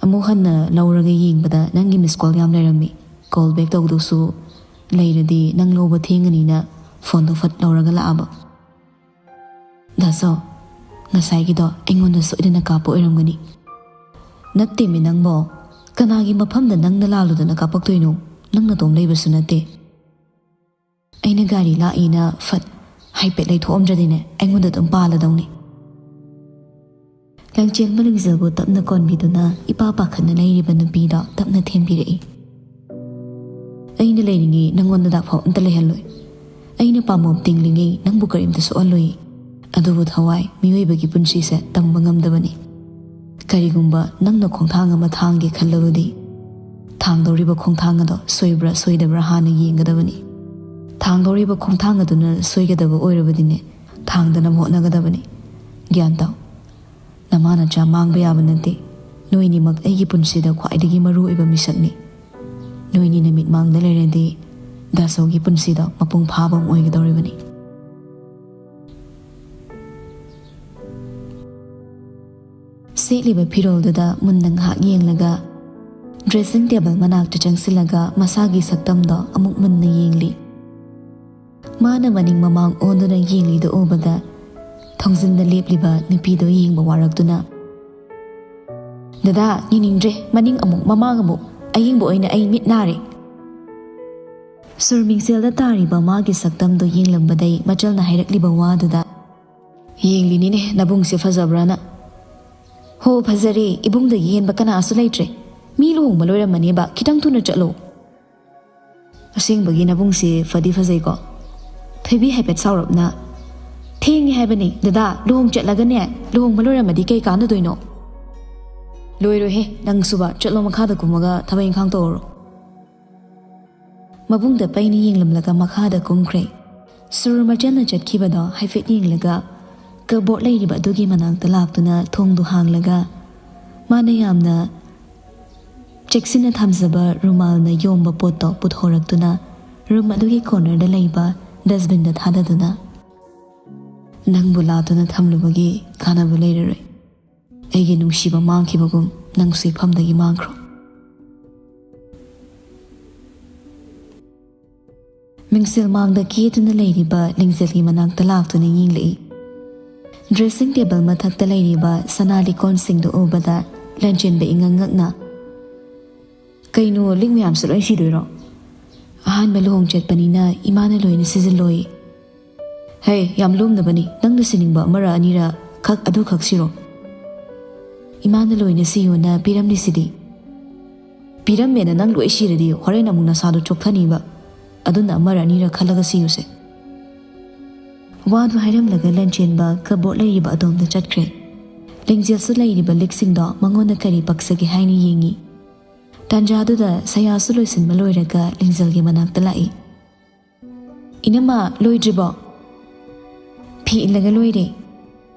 ꯑꯃꯨꯛ ꯍꯟꯅ ꯂꯧꯔꯒ ꯌꯦꯡꯕꯗ ꯅꯪꯒꯤ ꯃꯤꯁ ꯀꯣꯜ ꯌꯥꯝ ꯂꯩꯔꯝꯃꯤ꯫ ꯀꯣꯜ ꯕꯦꯛ ꯇꯧꯗꯧꯁꯨ ꯂꯩꯔꯗꯤ ꯅꯪ ꯂꯧꯕ ꯊꯦꯡꯉꯅꯤꯅ ꯐꯣꯟꯗꯣ ꯐꯠ ꯂꯧꯔꯒ ꯂꯥꯛꯑꯕ꯫" "ꯗꯥ ꯁꯣ, ꯉꯁꯥꯏꯒꯤꯗꯣ ꯑꯩꯉꯣꯟꯗ ꯁꯣꯏꯗꯅ ꯀꯥꯞꯄ ꯑꯣꯏꯔꯝꯒꯅꯤ꯫" "ꯅꯠꯇꯦꯃꯤ ꯅꯪꯕꯣ, ꯀꯅꯥꯒꯤ ꯃꯐꯝꯗ ꯅꯪꯅ ꯂꯥꯜꯂꯨꯗꯅ ꯀꯥꯞꯄꯛꯇꯣꯏꯅꯣ? ꯅꯪ ꯅꯇꯣꯝ ꯂꯩꯕꯁꯨ ꯅꯠꯇꯦ꯫" "ꯑꯩꯅ ꯒꯥꯔꯤ ꯂꯥꯛꯏꯅ ꯐꯠ ꯍꯥꯏꯐꯦꯠ ꯂꯩꯊꯣꯛꯑꯝꯗ꯭ꯔꯗꯤꯅꯦ, ꯑꯩꯉꯣꯟꯗ ꯑꯗꯨꯝ ꯄꯥꯜꯂꯗꯧꯅꯤ꯫" ꯂꯪꯆꯦꯟꯕ ꯂꯤꯡꯖꯦꯜꯕꯨ ꯇꯞꯅ ꯀꯣꯟꯕꯤꯗꯨꯅ ꯏꯄꯥ ꯄꯥꯈꯠꯅ ꯂꯩꯔꯤꯕ ꯅꯨꯄꯤꯗꯣ ꯇꯞꯅ ꯊꯦꯝꯕꯤꯔꯛꯏ꯫ "ꯑꯩꯅ ꯂꯩꯔꯤꯉꯩ ꯅꯪꯉꯣꯟꯗ ꯗꯥꯛꯐꯥꯎ ꯑꯝꯇ ꯂꯩꯍꯜꯂꯣꯏ꯫ ꯑꯩꯅ ꯄꯥꯝꯕꯣꯝ ꯇꯤꯡꯂꯤꯉꯩ ꯅꯪꯕꯨ ꯀꯔꯤꯝꯇ ꯁꯣꯛꯍꯜꯂꯣꯏ꯫ ꯑꯗꯨꯕꯨ ꯊꯋꯥꯏ, ꯃꯤꯑꯣꯏꯕꯒꯤ ꯄꯨꯟꯁꯤꯁꯦ ꯇꯝꯕ ꯉꯝꯗꯕꯅꯤ꯫ ꯀꯔꯤꯒꯨꯝꯕ ꯅꯪꯅ ꯈꯣꯡꯊꯥꯡ ꯑꯃ ꯊꯥꯡꯒꯦ ꯈꯜꯂꯕꯗꯤ, ꯊꯥꯡꯗꯧꯔꯤꯕ ꯈꯣꯡꯊꯥꯡ ꯑꯗꯣ ꯁꯣꯏꯕ꯭ꯔꯥ ꯁꯣꯏꯗꯕ꯭ꯔꯥ ꯍꯥꯟꯅ ꯌꯦꯡꯒꯗꯕꯅꯤ꯫ ꯊꯥꯡꯗꯧꯔꯤꯕ ꯈꯣꯡꯊꯥꯡ ꯑꯗꯨꯅ ꯁꯣꯏꯒꯗꯕ ꯑꯣꯏꯔꯕꯗꯤꯅꯦ, ꯊꯥꯡꯗꯅꯕ ꯍꯣꯠꯅꯒꯗꯕꯅꯤ꯫ ꯒ꯭ꯌꯥꯟ ꯇꯥꯎ꯫ ꯅꯃꯥ ꯅꯆꯥ ꯃꯥꯡꯕ ꯌꯥꯕ ꯅꯠꯇꯦ꯫ ꯅꯣꯏꯅꯤꯃꯛ ꯑꯩꯒꯤ ꯄꯨꯟꯁꯤꯗ ꯈ꯭ꯋꯥꯏꯗꯒꯤ ꯃꯔꯨ ꯑꯣꯏꯕ ꯃꯤꯁꯛꯅꯤ꯫ ꯅꯣꯏꯅꯤ ꯅꯨꯃꯤꯠ ꯃꯥꯡꯗ ꯂꯩꯔꯗꯤ ꯗꯥꯁꯣꯒꯤ ꯄꯨꯟꯁꯤꯗ ꯃꯄꯨꯡ ꯐꯥꯕ ꯑꯃ ꯑꯣꯏꯒꯗꯧꯔꯤꯕꯅꯤ꯫" ꯁꯦꯠꯂꯤꯕ ꯐꯤꯔꯣꯜꯗꯨꯗ ꯃꯨꯟꯅ ꯉꯥꯏꯍꯥꯛ ꯌꯦꯡꯂꯒ, ꯗ꯭ꯔꯦꯁꯤꯡ ꯇꯦꯕꯜ ꯃꯅꯥꯛꯇ ꯆꯪꯁꯤꯜꯂꯒ ꯃꯁꯥꯒꯤ ꯁꯛꯇꯝꯗꯣ ꯑꯃꯨꯛ ꯃꯨꯟꯅ ꯌꯦꯡꯂꯤ꯫ ꯃꯥꯅ ꯃꯅꯤꯡ ꯃꯃꯥꯡ ꯑꯣꯟꯗꯨꯅ ꯌꯦꯡꯂꯤꯗꯨ ꯎꯕꯗ, ꯊꯣꯡꯖꯤꯟꯗ ꯂꯦꯞꯂꯤꯕ ꯅꯨꯄꯤꯗꯨ ꯌꯦꯡꯕ ꯋꯥꯔꯛꯇꯨꯅ, "ꯗꯗꯥ, ꯌꯦꯡꯅꯤꯡꯗ꯭ꯔꯦ, ꯃꯅꯤꯡ ꯑꯃꯨꯛ, ꯃꯃꯥꯡ ꯑꯃꯨꯛ, ꯑꯌꯦꯡꯕ ꯑꯣꯏꯅ ꯑꯩ ꯃꯤꯠ ꯅꯥꯔꯦ꯫" ꯁꯨꯔ ꯃꯤꯡꯁꯦꯜꯗ ꯇꯥꯔꯤꯕ ꯃꯥꯒꯤ ꯁꯛꯇꯝꯗꯨ ꯌꯦꯡꯂꯝꯕꯗꯩ ꯃꯆꯜꯅ ꯍꯥꯏꯔꯛꯂꯤꯕ ꯋꯥꯗꯨꯗ, "ꯌꯦꯡꯂꯤꯅꯤꯅꯦ ꯅꯕꯨꯡꯁꯦ ꯐꯖꯕ꯭ꯔꯥꯅ꯫" "ꯍꯣ, ꯐꯖꯔꯦ, ꯏꯕꯨꯡꯗꯒꯤ ꯍꯦꯟꯕ ꯀꯅꯥꯁꯨ ꯂꯩꯇ꯭ꯔꯦ꯫ ꯃꯤ ꯂꯨꯍꯣꯡꯕ ꯂꯣꯏꯔꯝꯃꯅꯦꯕ, ꯈꯤꯇꯪ ꯊꯨꯅ ꯆꯠꯂꯣ꯫" "ꯑꯁꯦꯡꯕꯒꯤ ꯅꯕꯨꯡꯁꯦ ꯐꯗꯤ ꯐꯖꯩꯀꯣ꯫ ꯊꯣꯏꯕꯤ ꯍꯥꯏꯐꯦꯠ ꯁꯥꯎꯔꯞꯅ, ꯊꯦꯡꯉꯦ ꯍꯥꯏꯕꯅꯤ ꯗꯗꯥ, ꯂꯨꯍꯣꯡ ꯆꯠꯂꯒꯅꯦ, ꯂꯨꯍꯣꯡꯕ ꯂꯣꯏꯔꯝꯃꯗꯤ ꯀꯩ ꯀꯥꯟꯅꯗꯣꯏꯅꯣ?" "ꯂꯣꯏꯔꯣꯏꯍꯦ, ꯅꯪꯁꯨꯕ, ꯆꯠꯂꯣ ꯃꯈꯥꯗ ꯀꯨꯝꯃꯒ ꯊꯕꯛ ꯏꯪꯈꯥꯡ ꯇꯧꯔꯨꯔꯣ"꯫ ꯃꯕꯨꯡꯗ ꯄꯩꯅ ꯌꯦꯡꯂꯝꯂꯒ ꯃꯈꯥꯗ ꯀꯨꯝꯈ꯭ꯔꯦ꯫ ꯁꯨꯔ ꯃꯆꯟꯅ ꯆꯠꯈꯤꯕꯗꯣ ꯍꯥꯏꯐꯦꯠ ꯌꯦꯡꯂꯒ ꯀꯕꯣꯔꯗ ꯂꯩꯔꯤꯕ ꯑꯗꯨꯒꯤ ꯃꯅꯥꯛꯇ ꯂꯥꯛꯇꯨꯅ ꯊꯣꯡꯗꯨ ꯍꯥꯡꯂꯒ ꯃꯥꯅ ꯌꯥꯝꯅ ꯆꯦꯛꯁꯤꯟꯅ ꯊꯝꯖꯕ ꯔꯨꯃꯥꯜꯅ ꯌꯣꯝꯕ ꯄꯣꯠꯇꯣ ꯄꯨꯊꯣꯔꯛꯇꯨꯅ ꯔꯨꯝ ꯑꯗꯨꯒꯤ ꯀꯣꯔꯅꯔꯗ ꯂꯩꯕ ꯗꯁꯕꯤꯟꯗ ꯊꯥꯗꯗꯨꯅ, "ꯅꯪꯕꯨ ꯂꯥꯠꯇꯨꯅ ꯊꯝꯂꯨꯕꯒꯤ ꯀꯥꯟꯅꯕ ꯂꯩꯔꯔꯣꯏ꯫ ꯑꯩꯒꯤ ꯅꯨꯡꯁꯤꯕ ꯃꯥꯡꯈꯤꯕꯒꯨꯝ ꯅꯪꯁꯨ ꯏꯐꯝꯗꯒꯤ ꯃꯥꯡꯈ꯭ꯔꯣ"꯫ ꯃꯤꯡꯁꯦꯜ ꯃꯥꯡꯗ ꯀꯦꯗꯨꯅ ꯂꯩꯔꯤꯕ ꯂꯤꯡꯖꯦꯜꯒꯤ ꯃꯅꯥꯛꯇ ꯂꯥꯛꯇꯨꯅ ꯌꯦꯡꯂꯛꯏ꯫ ꯗ꯭ꯔꯦꯁꯤꯡ ꯇꯦꯕꯜ ꯃꯊꯛꯇ ꯂꯩꯔꯤꯕ ꯁꯅꯥ ꯂꯤꯛꯀꯣꯟꯁꯤꯡꯗꯨ ꯎꯕꯗ ꯂꯟꯆꯦꯟꯕ ꯏꯉꯛ ꯉꯛꯅ, "ꯀꯩꯅꯣ, ꯂꯤꯛ ꯃꯌꯥꯝꯁꯨ ꯂꯣꯏ ꯁꯤꯗꯣꯏꯔꯣ? ꯑꯍꯥꯟꯕ ꯂꯨꯍꯣꯡ ꯆꯠꯄꯅꯤꯅ ꯏꯃꯥꯅ ꯂꯣꯏꯅ ꯁꯤꯖꯤꯜꯂꯣꯏ"꯫ "ꯍꯦ, ꯌꯥꯝ ꯂꯨꯝꯅꯕꯅꯤ, ꯅꯪꯅ ꯁꯤꯅꯤꯡꯕ ꯑꯃꯔ ꯑꯅꯤꯔ ꯈꯛ ꯑꯗꯨꯈꯛ ꯁꯤꯔꯣ"꯫ "ꯏꯃꯥꯅ ꯂꯣꯏꯅ ꯁꯤꯌꯣꯅ ꯄꯤꯔꯝꯂꯤꯁꯤꯗꯤ"꯫ "ꯄꯤꯔꯝꯃꯦꯅ ꯅꯪ ꯂꯣꯏ ꯁꯤꯔꯗꯤ ꯍꯣꯔꯦꯟ ꯑꯃꯨꯛ ꯅꯁꯥꯗꯣ ꯆꯣꯛꯊꯅꯤꯕ꯫ ꯑꯗꯨꯅ ꯑꯃꯔ ꯑꯅꯤꯔ ꯈꯜꯂꯒ ꯁꯤꯌꯨꯁꯦ"꯫ ꯋꯥꯗꯨ ꯍꯥꯏꯔꯝꯂꯒ ꯂꯟꯆꯦꯟꯕ ꯀꯕꯣꯔꯗ ꯂꯩꯔꯤꯕ ꯑꯗꯣꯝꯗ ꯆꯠꯈ꯭ꯔꯦ꯫ ꯂꯤꯡꯖꯦꯜꯁꯨ ꯂꯩꯔꯤꯕ ꯂꯤꯛꯁꯤꯡꯗꯣ ꯃꯉꯣꯟꯗ ꯀꯔꯤ ꯄꯛꯆꯒꯦ ꯍꯥꯏꯅ ꯌꯦꯡꯉꯤ꯫ ꯇꯥꯟꯖꯥꯗꯨꯗ ꯁꯌꯥꯁꯨ ꯂꯣꯏꯁꯤꯟꯕ ꯂꯣꯏꯔꯒ ꯂꯤꯡꯖꯦꯜꯒꯤ ꯃꯅꯥꯛꯇ ꯂꯥꯛꯏ꯫ "ꯏꯅꯝꯃ, ꯂꯣꯏꯗ꯭ꯔꯤꯕꯣ?" "ꯐꯤ ꯏꯜꯂꯒ ꯂꯣꯏꯔꯦ"꯫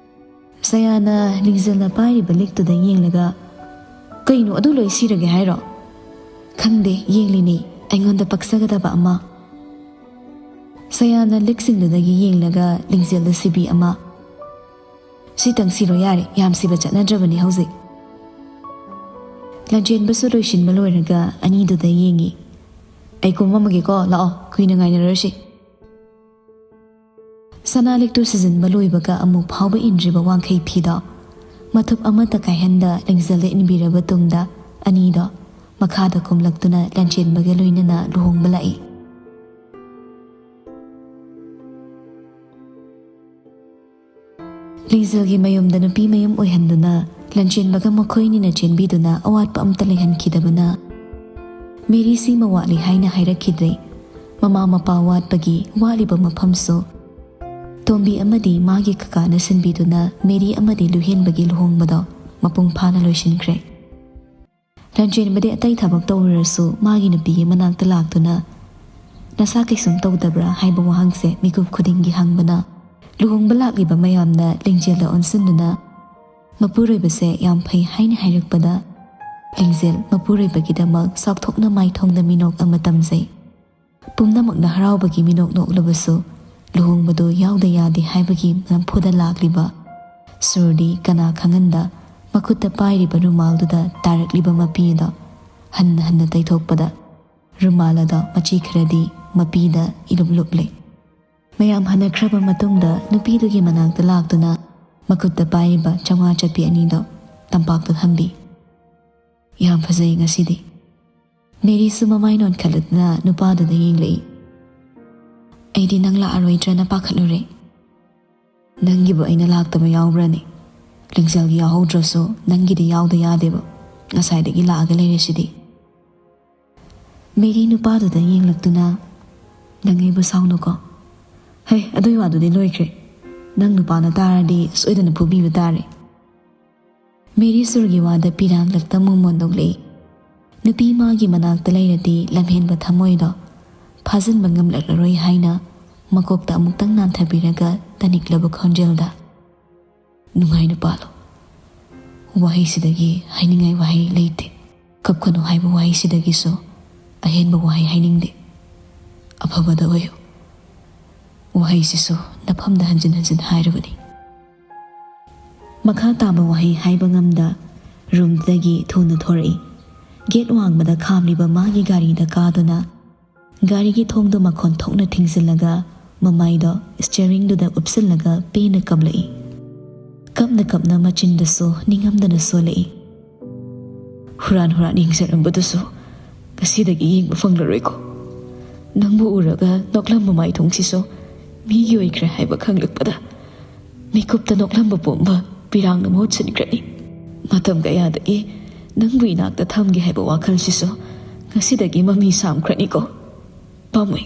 ꯁꯌꯥꯅ ꯂꯤꯡꯖꯦꯜꯅ ꯄꯥꯏꯔꯤꯕ ꯂꯤꯛꯇꯨꯗ ꯌꯦꯡꯂꯒ, "ꯀꯩꯅꯣ, ꯑꯗꯨ ꯂꯣꯏ ꯁꯤꯔꯒꯦ ꯍꯥꯏꯔꯣ?" "ꯈꯪꯗꯦ, ꯌꯦꯡꯂꯤꯅꯦ, ꯑꯩꯉꯣꯟꯗ ꯄꯛꯆꯒꯗꯕ ꯑꯃ"꯫ ꯁꯌꯥꯅ ꯂꯤꯛꯁꯤꯡꯗꯨꯗꯒꯤ ꯌꯦꯡꯂꯒ ꯂꯤꯡꯖꯦꯜꯗ ꯁꯤꯕꯤ ꯑꯃ꯫ "ꯁꯤꯇꯪ ꯁꯤꯔꯣ ꯌꯥꯔꯦ, ꯌꯥꯝ ꯁꯤꯕ ꯆꯠꯅꯗ꯭ꯔꯕꯅꯤ ꯍꯧꯖꯤꯛ"꯫ ꯂꯟꯆꯦꯟꯕꯁꯨ ꯂꯣꯏꯁꯤꯟꯕ ꯂꯣꯏꯔꯒ ꯑꯅꯤꯗꯨꯗ ꯌꯦꯡꯉꯤ꯫ "ꯑꯩ ꯀꯨꯝꯃꯝꯃꯒꯦꯀꯣ, ꯂꯥꯛꯑꯣ, ꯀꯨꯏꯅ ꯉꯥꯏꯅꯔꯔꯣꯏꯁꯤ"꯫ ꯁꯅꯥ ꯂꯤꯛꯇꯨ ꯁꯤꯖꯤꯟꯕ ꯂꯣꯏꯕꯒ ꯑꯃꯨꯛ ꯐꯥꯎꯕ ꯏꯟꯗ꯭ꯔꯤꯕ ꯋꯥꯡꯈꯩ ꯐꯤꯗꯣ ꯃꯊꯨꯞ ꯑꯃꯠꯇ ꯀꯥꯏꯍꯟꯗ ꯂꯤꯡꯖꯦꯜꯗ ꯏꯟꯕꯤꯔꯕ ꯇꯨꯡꯗ ꯑꯅꯤꯗꯣ ꯃꯈꯥꯗ ꯀꯨꯝꯂꯛꯇꯨꯅ ꯂꯟꯆꯦꯟꯕꯒ ꯂꯣꯏꯅꯅ ꯂꯨꯍꯣꯡꯕ ꯂꯥꯛꯏ꯫ ꯂꯤꯡꯖꯦꯜꯒꯤ ꯃꯌꯨꯝꯗ ꯅꯨꯄꯤ ꯃꯌꯨꯝ ꯑꯣꯏꯍꯟꯗꯨꯅ ꯂꯟꯆꯦꯟꯕꯒ ꯃꯈꯣꯏꯅꯤꯅ ꯆꯦꯟꯕꯤꯗꯨꯅ ꯑꯋꯥꯠꯄ ꯑꯝꯇ ꯂꯩꯍꯟꯈꯤꯗꯕꯅ ꯃꯦꯔꯤ ꯁꯤꯃ ꯋꯥꯠꯂꯤ ꯍꯥꯏꯅ ꯍꯥꯏꯔꯛꯈꯤꯗ꯭ꯔꯦ꯫ ꯃꯃꯥ ꯃꯄꯥ ꯋꯥꯠꯄꯒꯤ ꯋꯥꯠꯂꯤꯕ ꯃꯐꯝꯁꯨ ꯇꯣꯝꯕꯤ ꯑꯃꯗꯤ ꯃꯥꯒꯤ ꯀꯀꯥꯅ ꯁꯤꯟꯕꯤꯗꯨꯅ ꯃꯦꯔꯤ ꯑꯃꯗꯤ ꯂꯨꯍꯦꯟꯕꯒꯤ ꯂꯨꯍꯣꯡꯕꯗꯣ ꯃꯄꯨꯡ ꯐꯥꯅ ꯂꯣꯏꯁꯤꯟꯈ꯭ꯔꯦ꯫ ꯂꯟꯆꯦꯟꯕꯗꯤ ꯑꯇꯩ ꯊꯕꯛ ꯇꯧꯔꯨꯔꯁꯨ ꯃꯥꯒꯤ ꯅꯨꯄꯤꯒꯤ ꯃꯅꯥꯛꯇ ꯂꯥꯛꯇꯨꯅ "ꯅꯁꯥ ꯀꯩꯁꯨꯝ ꯇꯧꯗꯕ꯭ꯔꯥ?" ꯍꯥꯏꯕ ꯋꯥꯍꯪꯁꯦ ꯃꯤꯀꯨꯞ ꯈꯨꯗꯤꯡꯒꯤ ꯍꯪꯕꯅ ꯂꯨꯍꯣꯡꯕ ꯂꯥꯛꯂꯤꯕ ꯃꯌꯥꯝꯅ ꯂꯤꯡꯖꯦꯜꯗ ꯑꯣꯟꯁꯤꯟꯗꯨꯅ ꯃꯄꯨꯔꯣꯏꯕꯁꯦ ꯌꯥꯝ ꯐꯩ ꯍꯥꯏꯅ ꯍꯥꯏꯔꯛꯄꯗ ꯂꯤꯡꯖꯦꯜ ꯃꯄꯨꯔꯣꯏꯕꯒꯤꯗꯃꯛ ꯆꯥꯎꯊꯣꯛꯅ ꯃꯥꯏꯊꯣꯡꯗ ꯃꯤꯅꯣꯛ ꯑꯃ ꯇꯝꯖꯩ꯫ ꯄꯨꯝꯅꯃꯛꯅ ꯍꯔꯥꯎꯕꯒꯤ ꯃꯤꯅꯣꯛ ꯅꯣꯛꯂꯕꯁꯨ ꯂꯨꯍꯣꯡꯕꯗꯨ ꯌꯥꯎꯗ ꯌꯥꯗꯦ ꯍꯥꯏꯕꯒꯤ ꯅꯝꯐꯨꯗ ꯂꯥꯛꯂꯤꯕ ꯁꯨꯔꯗꯤ ꯀꯅꯥ ꯈꯪꯍꯟꯗ ꯃꯈꯨꯠꯇ ꯄꯥꯏꯔꯤꯕ ꯔꯨꯃꯥꯜꯗꯨꯗ ꯇꯥꯔꯛꯂꯤꯕ ꯃꯄꯤ ꯑꯗꯣ ꯍꯟꯅ ꯍꯟꯅ ꯇꯩꯊꯣꯛꯄꯗ ꯔꯨꯃꯥꯜ ꯑꯗꯣ ꯃꯆꯤ ꯈꯔꯗꯤ ꯃꯄꯤꯗ ꯏꯂꯨꯞ ꯂꯨꯞꯂꯦ꯫ ꯃꯌꯥꯝ ꯍꯟꯅꯈ꯭ꯔꯕ ꯃꯇꯨꯡꯗ ꯅꯨꯄꯤꯗꯨꯒꯤ ꯃꯅꯥꯛꯇ ꯂꯥꯛꯇꯨꯅ ꯃꯈꯨꯠꯇ ꯄꯥꯏꯔꯤꯕ ꯆꯥꯝꯃꯉꯥ ꯆꯠꯄꯤ ꯑꯅꯤꯗꯣ ꯇꯝꯄꯥꯛꯇ ꯊꯝꯕꯤ꯫ "ꯌꯥꯝ ꯐꯖꯩ ꯉꯁꯤꯗꯤ꯫" ꯃꯦꯔꯤꯁꯨ ꯃꯃꯥꯏ ꯅꯣꯟꯈꯠꯂꯗꯨꯅ ꯅꯨꯄꯥꯗꯨꯗ ꯌꯦꯡꯂꯛꯏ꯫ "ꯑꯩꯗꯤ ꯅꯪ ꯂꯥꯛꯑꯔꯣꯏꯗ꯭ꯔꯅ ꯄꯥꯈꯠꯂꯨꯔꯦ꯫" "ꯅꯪꯒꯤꯕꯨ ꯑꯩꯅ ꯂꯥꯛꯇꯕ ꯌꯥꯎꯕ꯭ꯔꯅꯦ? ꯂꯤꯡꯖꯦꯜꯒꯤ ꯌꯥꯎꯍꯧꯗ꯭ꯔꯁꯨ ꯅꯪꯒꯤꯗꯤ ꯌꯥꯎꯗ ꯌꯥꯗꯦꯕ꯫ ꯉꯁꯥꯏꯗꯒꯤ ꯂꯥꯛꯑꯒ ꯂꯩꯔꯤꯁꯤꯗꯤ꯫" ꯃꯦꯔꯤ ꯅꯨꯄꯥꯗꯨꯗ ꯌꯦꯡꯂꯛꯇꯨꯅ, "ꯅꯪ ꯑꯩꯕꯨ ꯁꯥꯎꯅꯨꯀꯣ꯫ ꯍꯩ, ꯑꯗꯨꯏ ꯋꯥꯗꯨꯗꯤ ꯂꯣꯏꯈ꯭ꯔꯦ꯫ ꯅꯪ ꯅꯨꯄꯥꯅ ꯇꯥꯔꯗꯤ ꯁꯣꯏꯗꯅ ꯐꯨꯕꯤꯕ ꯇꯥꯔꯦ꯫" ꯃꯦꯔꯤ ꯁꯨꯔꯒꯤ ꯋꯥꯗ ꯄꯤꯔꯥꯡꯂꯛꯇ ꯃꯣꯃꯣꯟ ꯅꯣꯛꯂꯛꯏ꯫ ꯅꯨꯄꯤ ꯃꯥꯒꯤ ꯃꯅꯥꯛꯇ ꯂꯩꯔꯗꯤ ꯂꯝꯍꯦꯟꯕ ꯊꯃꯣꯏꯗꯣ ꯐꯥꯖꯤꯟꯕ ꯉꯝꯂꯛꯂꯔꯣꯏ ꯍꯥꯏꯅ ꯃꯀꯣꯛꯇ ꯑꯃꯨꯛꯇꯪ ꯅꯥꯟꯊꯕꯤꯔꯒ ꯇꯅꯤꯛꯂꯕ ꯈꯣꯟꯖꯦꯜꯗ, "ꯅꯨꯡꯉꯥꯏꯅ ꯄꯥꯜꯂꯣ꯫ ꯋꯥꯍꯩꯁꯤꯗꯒꯤ ꯍꯥꯏꯅꯤꯡꯉꯥꯏ ꯋꯥꯍꯩ ꯂꯩꯇꯦ꯫ ꯀꯞꯀꯅꯨ ꯍꯥꯏꯕ ꯋꯥꯍꯩꯁꯤꯗꯒꯤꯁꯨ ꯑꯍꯦꯟꯕ ꯋꯥꯍꯩ ꯍꯥꯏꯅꯤꯡꯗꯦ꯫ ꯑꯐꯕꯗ ꯑꯣꯏꯌꯨ꯫" ꯋꯥꯍꯩꯁꯤꯁꯨ ꯅꯐꯝꯗ ꯍꯟꯖꯤꯟ ꯍꯟꯖꯤꯟ ꯍꯥꯏꯔꯕꯅꯤ꯫ ꯃꯈꯥ ꯇꯥꯕ ꯋꯥꯍꯩ ꯍꯥꯏꯕ ꯉꯝꯗ ꯔꯨꯝꯗꯒꯤ ꯊꯨꯅ ꯊꯣꯔꯛꯏ꯫ ꯒꯦꯠ ꯋꯥꯡꯃꯗ ꯈꯥꯝꯂꯤꯕ ꯃꯥꯒꯤ ꯒꯥꯔꯤꯗ ꯀꯥꯗꯨꯅ ꯒꯥꯔꯤꯒꯤ ꯊꯣꯡꯗꯨ ꯃꯈꯣꯟ ꯊꯣꯛꯅ ꯊꯤꯡꯖꯤꯜꯂꯒ ꯃꯃꯥꯏꯗꯣ ꯁ꯭ꯇꯤꯌꯔꯤꯡꯗꯨꯗ ꯎꯞꯁꯤꯜꯂꯒ ꯄꯦꯟꯅ ꯀꯞꯂꯛꯏ꯫ ꯀꯞꯅ ꯀꯞꯅ ꯃꯆꯤꯟꯗꯁꯨ ꯅꯤꯡꯉꯝꯗꯅ ꯁꯣꯜꯂꯛꯏ꯫ "ꯍꯨꯔꯥꯟ ꯍꯨꯔꯥꯟ ꯌꯦꯡꯖꯔꯝꯕꯗꯨꯁꯨ ꯉꯁꯤꯗꯒꯤ ꯌꯦꯡꯕ ꯐꯪꯂꯔꯣꯏꯀꯣ꯫ ꯅꯪꯕꯨ ꯎꯔꯒ ꯅꯣꯛꯂꯝꯕ ꯃꯥꯏꯊꯣꯡꯁꯤꯁꯨ ꯃꯤꯒꯤ ꯑꯣꯏꯈ꯭ꯔꯦ ꯍꯥꯏꯕ ꯈꯪꯂꯛꯄꯗ ꯃꯤꯀꯨꯞꯇ ꯅꯣꯛꯂꯝꯕ ꯄꯨꯝꯕ ꯄꯤꯔꯥꯡꯅ ꯃꯍꯨꯠ ꯁꯤꯟꯈ꯭ꯔꯅꯤ꯫ ꯃꯇꯝ ꯀꯌꯥꯗꯒꯤ ꯅꯪꯕꯨ ꯏꯅꯥꯛꯇ ꯊꯝꯒꯦ ꯍꯥꯏꯕ ꯋꯥꯈꯜꯁꯤꯁꯨ ꯉꯁꯤꯗꯒꯤ ꯃꯃꯤ ꯁꯥꯝꯈ꯭ꯔꯅꯤꯀꯣ꯫ ꯄꯥꯝꯃꯨꯏ,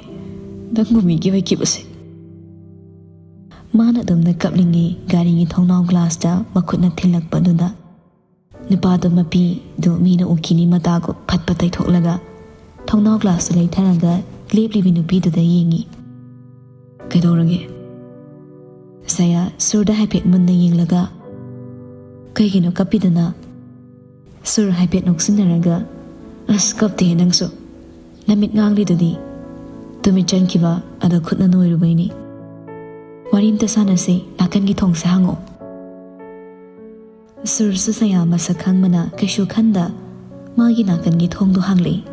ꯅꯪꯕꯨ ꯃꯤꯒꯤ ꯑꯣꯏꯈꯤꯕꯁꯦ꯫" ꯃꯥꯅ ꯑꯗꯨꯝꯅ ꯀꯞꯂꯤꯉꯩ ꯒꯥꯔꯤꯒꯤ ꯊꯣꯡꯅꯥꯎ ꯒ꯭ꯂꯥꯁꯇ ꯃꯈꯨꯠꯅ ꯊꯤꯜꯂꯛꯄꯗꯨꯗ ꯅꯨꯄꯥꯗꯣ ꯃꯄꯤꯗꯨ ꯃꯤꯅ ꯎꯈꯤꯅꯤ ꯃꯇꯥꯒꯨꯝ ꯐꯠ ꯐꯠ ꯇꯩꯊꯣꯛꯂꯒ ꯊꯣꯡꯅꯥꯎ ꯒ꯭ꯂꯥꯁꯇꯨ ꯂꯩꯊꯔꯒ ꯂꯦꯞꯂꯤꯕꯤ ꯅꯨꯄꯤꯗꯨꯗ ꯌꯦꯡꯉꯤ꯫ "ꯀꯩꯗꯧꯔꯒꯦ?" ꯁꯌꯥ ꯁꯨꯔꯗ ꯍꯥꯏꯐꯦꯠ ꯃꯨꯟꯅ ꯌꯦꯡꯂꯒ, "ꯀꯩꯒꯤꯅꯣ ꯀꯞꯄꯤꯗꯨꯅ?" ꯁꯨꯔ ꯍꯥꯏꯐꯦꯠ ꯅꯣꯛꯁꯤꯟꯅꯔꯒ, "ꯑꯁ, ꯀꯞꯇꯦ ꯅꯪꯁꯨ꯫ ꯅꯃꯤꯠ ꯉꯥꯡꯂꯤꯗꯨꯗꯤ꯫ ꯇꯨꯃꯤꯠ ꯆꯪꯈꯤꯕ ꯑꯗ ꯈꯨꯠꯅ ꯅꯣꯏꯔꯨꯕꯩꯅꯤ꯫ ꯋꯥꯔꯤ ꯑꯝꯇ ꯁꯥꯟꯅꯁꯦ, ꯅꯥꯀꯟꯒꯤ ꯊꯣꯡꯁꯦ ꯍꯥꯡꯉꯣ꯫" ꯁꯨꯔꯁꯨ ꯁꯌꯥ ꯃꯁꯛ ꯈꯪꯕꯅ ꯀꯩꯁꯨ ꯈꯟꯗ ꯃꯥꯒꯤ ꯅꯥꯀꯟꯒꯤ ꯊꯣꯡꯗꯣ ꯍꯥꯡꯂꯛꯏ꯫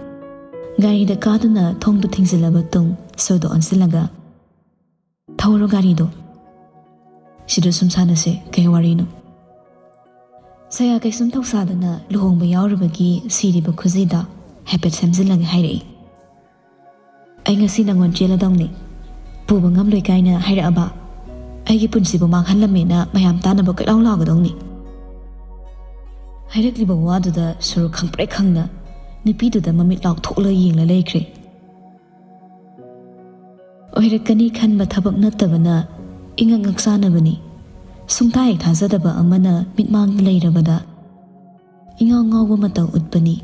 ꯒꯥꯔꯤꯗ ꯀꯥꯗꯨꯅ ꯊꯣꯡꯗꯣ ꯊꯤꯡꯖꯤꯜꯂꯕ ꯇꯨꯡ ꯁꯨꯔꯗꯣ ꯑꯣꯟꯁꯤꯜꯂꯒ, "ꯊꯧꯔꯣ ꯒꯥꯔꯤꯗꯣ꯫ ꯁꯤꯗ ꯁꯨꯝ ꯁꯥꯟꯅꯁꯦ, ꯀꯩ ꯋꯥꯔꯤꯅꯣ?" ꯁꯌꯥ ꯀꯩꯁꯨꯝ ꯊꯧꯁꯥꯗꯅ ꯂꯨꯍꯣꯡꯕ ꯌꯥꯎꯔꯨꯕꯒꯤ ꯁꯤꯔꯤꯕ ꯈꯨꯖꯤꯗ ꯍꯥꯏꯐꯦꯠ ꯁꯦꯝꯖꯤꯜꯂꯒ ꯍꯥꯏꯔꯛꯏ꯫ "ꯑꯩ ꯉꯁꯤ ꯅꯪꯉꯣꯟ ꯆꯦꯜꯂꯗꯧꯅꯤ꯫ ꯄꯨꯕ ꯉꯝꯂꯣꯏ ꯀꯥꯏꯅ ꯍꯥꯏꯔꯛꯑꯕ ꯑꯩꯒꯤ ꯄꯨꯟꯁꯤꯕꯨ ꯃꯥꯡꯍꯜꯂꯝꯃꯦꯅ ꯃꯌꯥꯝ ꯇꯥꯅꯕ ꯀꯣꯏꯂꯥꯎ ꯂꯥꯎꯒꯗꯧꯅꯤ꯫" ꯍꯥꯏꯔꯛꯂꯤꯕ ꯋꯥꯗꯨꯗ ꯁꯨꯔ ꯈꯪꯄ꯭ꯔꯦꯛ ꯈꯪꯅ ꯅꯨꯄꯤꯗꯨꯗ ꯃꯃꯤꯠ ꯂꯥꯎꯊꯣꯛꯂꯒ ꯌꯦꯡꯂ ꯂꯩꯈ꯭ꯔꯦ꯫ ꯑꯣꯏꯔꯛꯀꯅꯤ ꯈꯟꯕ ꯊꯕꯛ ꯅꯠꯇꯕꯅ ꯏꯉꯛ ꯉꯛꯆꯥꯅꯕꯅꯤ꯫ ꯁꯨꯡꯊꯥ ꯍꯦꯛ ꯊꯥꯖꯗꯕ ꯑꯃꯅ ꯃꯤꯠꯃꯥꯡꯗ ꯂꯩꯔꯕꯗ ꯏꯉꯥꯎ ꯉꯥꯎꯕ ꯃꯇꯧ ꯎꯠꯄꯅꯤ꯫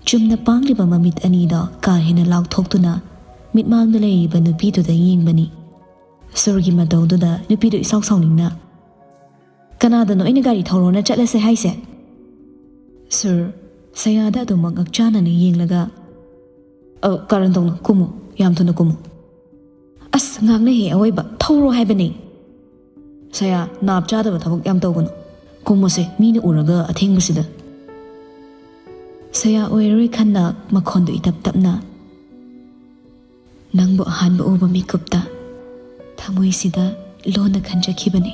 ꯆꯨꯝꯅ ꯄꯥꯡꯂꯤꯕ ꯃꯃꯤꯠ ꯑꯅꯤꯗꯣ ꯀꯥ ꯍꯦꯟꯅ ꯂꯥꯎꯊꯣꯛꯇꯨꯅ ꯃꯤꯠꯃꯥꯡꯗ ꯂꯩꯔꯤꯕ ꯅꯨꯄꯤꯗꯨꯗ ꯌꯦꯡꯕꯅꯤ꯫ ꯁꯨꯔꯒꯤ ꯃꯇꯧꯗꯨꯗ ꯅꯨꯄꯤꯗꯨ ꯏꯁꯥꯎ ꯁꯥꯎꯅꯤꯡꯅ, "ꯀꯅꯥꯗꯅꯣ ꯑꯩꯅ ꯒꯥꯔꯤ ꯊꯧꯔꯣꯅ ꯆꯠꯂꯁꯦ ꯍꯥꯏꯁꯦ?" ꯁꯨꯔ, ꯁꯌꯥꯗ ꯑꯗꯨꯃꯛ ꯉꯛꯆꯥꯅꯅ ꯌꯦꯡꯂꯒ, "ꯑ, ꯀꯥꯔꯟ ꯇꯧꯅꯨ, ꯀꯨꯝꯃꯨ, ꯌꯥꯝ ꯊꯨꯅ ꯀꯨꯝꯃꯨ꯫" "ꯑꯁ, ꯉꯥꯡꯅꯩꯍꯦ ꯑꯋꯣꯏꯕ, ꯊꯧꯔꯣ ꯍꯥꯏꯕꯅꯦ꯫" "ꯁꯌꯥ, ꯅꯥꯞ ꯆꯥꯗꯕ ꯊꯕꯛ ꯌꯥꯝ ꯇꯧꯒꯅꯨ꯫ ꯀꯨꯝꯃꯨꯁꯦ, ꯃꯤꯅ ꯎꯔꯒ ꯑꯊꯦꯡꯕꯁꯤꯗ꯫" ꯁꯌꯥ ꯑꯣꯏꯔꯔꯣꯏ ꯈꯟꯅ ꯃꯈꯣꯟꯗꯨ ꯏꯇꯞ ꯇꯞꯅ, "ꯅꯪꯕꯨ ꯑꯍꯥꯟꯕ ꯎꯕ ꯃꯤꯀꯨꯞꯇ ꯊꯃꯣꯏꯁꯤꯗ ꯂꯣꯟꯅ ꯈꯟꯖꯈꯤꯕꯅꯤ꯫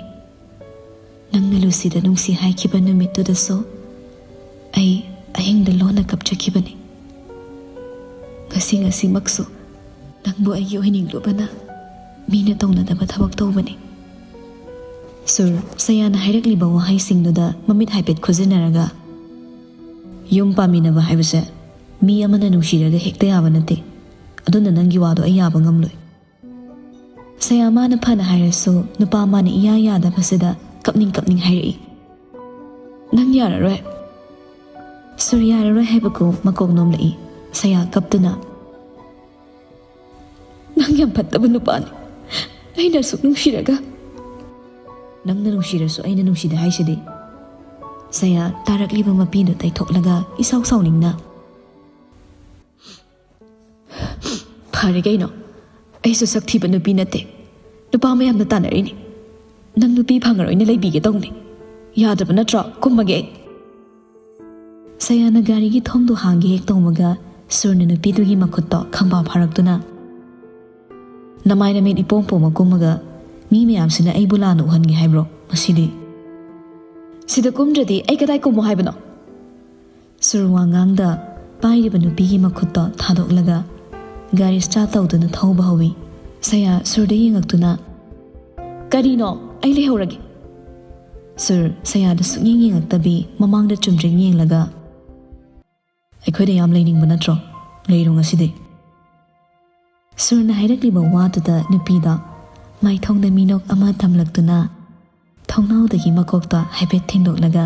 ꯅꯪꯅ ꯂꯨꯁꯤꯗ ꯅꯨꯡꯁꯤ ꯍꯥꯏꯈꯤꯕ ꯅꯨꯃꯤꯠꯇꯨꯗꯁꯨ ꯑꯩ ꯑꯍꯤꯡꯗ ꯂꯣꯟꯅ ꯀꯞꯆꯈꯤꯕꯅꯤ꯫ ꯉꯁꯤ, ꯉꯁꯤꯃꯛꯁꯨ ꯅꯪꯕꯨ ꯑꯩꯒꯤ ꯑꯣꯏꯅꯤꯡꯂꯨꯕꯅ ꯃꯤꯅ ꯇꯧꯅꯗꯕ ꯊꯕꯛ ꯇꯧꯕꯅꯤ꯫" ꯁꯨꯔ, ꯁꯌꯥꯅ ꯍꯥꯏꯔꯛꯂꯤꯕ ꯋꯥꯍꯩꯁꯤꯡꯗꯨꯗ ꯃꯃꯤꯠ ꯍꯥꯏꯐꯦꯠ ꯈꯨꯖꯤꯟꯅꯔꯒ, "ꯌꯨꯝ ꯄꯥꯟꯃꯤꯟꯅꯕ ꯍꯥꯏꯕꯁꯦ ꯃꯤ ꯑꯃꯅ ꯅꯨꯡꯁꯤꯔꯒ ꯍꯦꯛꯇ ꯌꯥꯕ ꯅꯠꯇꯦ꯫ ꯑꯗꯨꯅ ꯅꯪꯒꯤ ꯋꯥꯗꯣ ꯑꯩ ꯌꯥꯕ ꯉꯝꯂꯣꯏ꯫" ꯁꯌꯥ ꯃꯥꯅ ꯐꯅ ꯍꯥꯏꯔꯁꯨ ꯅꯨꯄꯥ ꯃꯥꯅ ꯏꯌꯥ ꯌꯥꯗꯕꯁꯤꯗ ꯀꯞꯅꯤꯡ ꯀꯞꯅꯤꯡ ꯍꯥꯏꯔꯛꯏ, "ꯅꯪ ꯌꯥꯔꯔꯣꯏ꯫ ꯁꯨꯔ ꯌꯥꯔꯔꯣꯏ ꯍꯥꯏꯕꯒꯨꯝ ꯃꯀꯣꯛ ꯅꯣꯝꯂꯛꯏ꯫ ꯁꯌꯥ ꯀꯞꯇꯨꯅ, "ꯅꯪ ꯌꯥꯝ ꯐꯠꯇꯕ ꯅꯨꯄꯥꯅꯤ꯫ ꯑꯩꯅ ꯑꯁꯨꯛ ꯅꯨꯡꯁꯤꯔꯒ"꯫ "ꯅꯪꯅ ꯅꯨꯡꯁꯤꯔꯁꯨ ꯑꯩꯅ ꯅꯨꯡꯁꯤꯗꯦ ꯍꯥꯏꯁꯤꯗꯤ"꯫ ꯁꯌꯥ ꯇꯥꯔꯛꯂꯤꯕ ꯃꯄꯤꯗꯨ ꯇꯩꯊꯣꯛꯂꯒ ꯏꯁꯥꯎ ꯁꯥꯎꯅꯤꯡꯅ, "ꯐꯔꯦ ꯀꯩꯅꯣ, ꯑꯩꯁꯨ ꯁꯛ ꯊꯤꯕ ꯅꯨꯄꯤ ꯅꯠꯇꯦ꯫ ꯅꯨꯄꯥ ꯃꯌꯥꯝꯅ ꯇꯥꯟꯅꯔꯤꯅꯤ꯫ ꯅꯪ ꯅꯨꯄꯤ ꯐꯪꯉꯔꯣꯏꯅ ꯂꯩꯕꯤꯒꯦ ꯇꯧꯅꯤ꯫ ꯌꯥꯗ꯭ꯔꯕ ꯅꯠꯇ꯭ꯔꯣ? ꯀꯨꯝꯃꯒꯦ ꯑꯩ"꯫ ꯁꯌꯥꯅ ꯒꯥꯔꯤꯒꯤ ꯊꯣꯡꯗꯣ ꯍꯥꯡꯒꯦ ꯍꯦꯛ ꯇꯧꯕꯒ ꯁꯨꯔꯅ ꯅꯨꯄꯤꯗꯨꯒꯤ ꯃꯈꯨꯠꯇꯣ ꯈꯪꯕꯥ ꯐꯥꯔꯛꯇꯨꯅ, "ꯅꯃꯥꯏ ꯅꯃꯤꯠ ꯏꯄꯣꯝ ꯄꯣꯝꯃ ꯀꯨꯝꯃꯒ ꯃꯤ ꯃꯌꯥꯝꯁꯤꯅ ꯑꯩꯕꯨ ꯂꯥꯟꯅ ꯎꯍꯟꯒꯦ ꯍꯥꯏꯕ꯭ꯔꯣ ꯉꯁꯤꯗꯤ? ꯁꯤꯗ ꯀꯨꯝꯗ꯭ꯔꯗꯤ ꯑꯩ ꯀꯗꯥꯏ ꯀꯨꯝꯃꯣ ꯍꯥꯏꯕꯅꯣ?" ꯁꯨꯔ ꯋꯥ ꯉꯥꯡꯗ ꯄꯥꯏꯔꯤꯕ ꯅꯨꯄꯤꯒꯤ ꯃꯈꯨꯠꯇꯣ ꯊꯥꯗꯣꯛꯂꯒ ꯒꯥꯔꯤ ꯁ꯭ꯇꯥꯔꯠ ꯇꯧꯗꯨꯅ ꯊꯧꯕ ꯍꯧꯏ꯫ ꯁꯌꯥ ꯁꯨꯔꯗ ꯌꯦꯡꯉꯛꯇꯨꯅ, "ꯀꯔꯤꯅꯣ? ꯑꯩ ꯂꯩꯍꯧꯔꯒꯦ"꯫ ꯁꯨꯔ ꯁꯌꯥꯗ ꯁꯨꯛꯌꯦꯡ ꯌꯦꯡꯉꯛꯇꯕꯤ ꯃꯃꯥꯡꯗ ꯆꯨꯝꯗ꯭ꯔꯤꯡ ꯌꯦꯡꯂꯒ, "ꯑꯩꯈꯣꯏꯗ ꯌꯥꯝ ꯂꯩꯅꯤꯡꯕ ꯅꯠꯇ꯭ꯔꯣ? ꯂꯩꯔꯣ ꯉꯁꯤꯗꯤ"꯫ ꯁꯨꯔꯅ ꯍꯥꯏꯔꯛꯂꯤꯕ ꯋꯥꯗꯨꯗ ꯅꯨꯄꯤꯗꯣ ꯃꯥꯏꯊꯣꯡꯗ ꯃꯤꯅꯣꯛ ꯑꯃ ꯊꯝꯂꯛꯇꯨꯅ ꯊꯣꯡꯅꯥꯎꯗꯒꯤ ꯃꯀꯣꯛꯇꯣ ꯍꯥꯏꯐꯦꯠ ꯊꯦꯡꯗꯣꯛꯂꯒ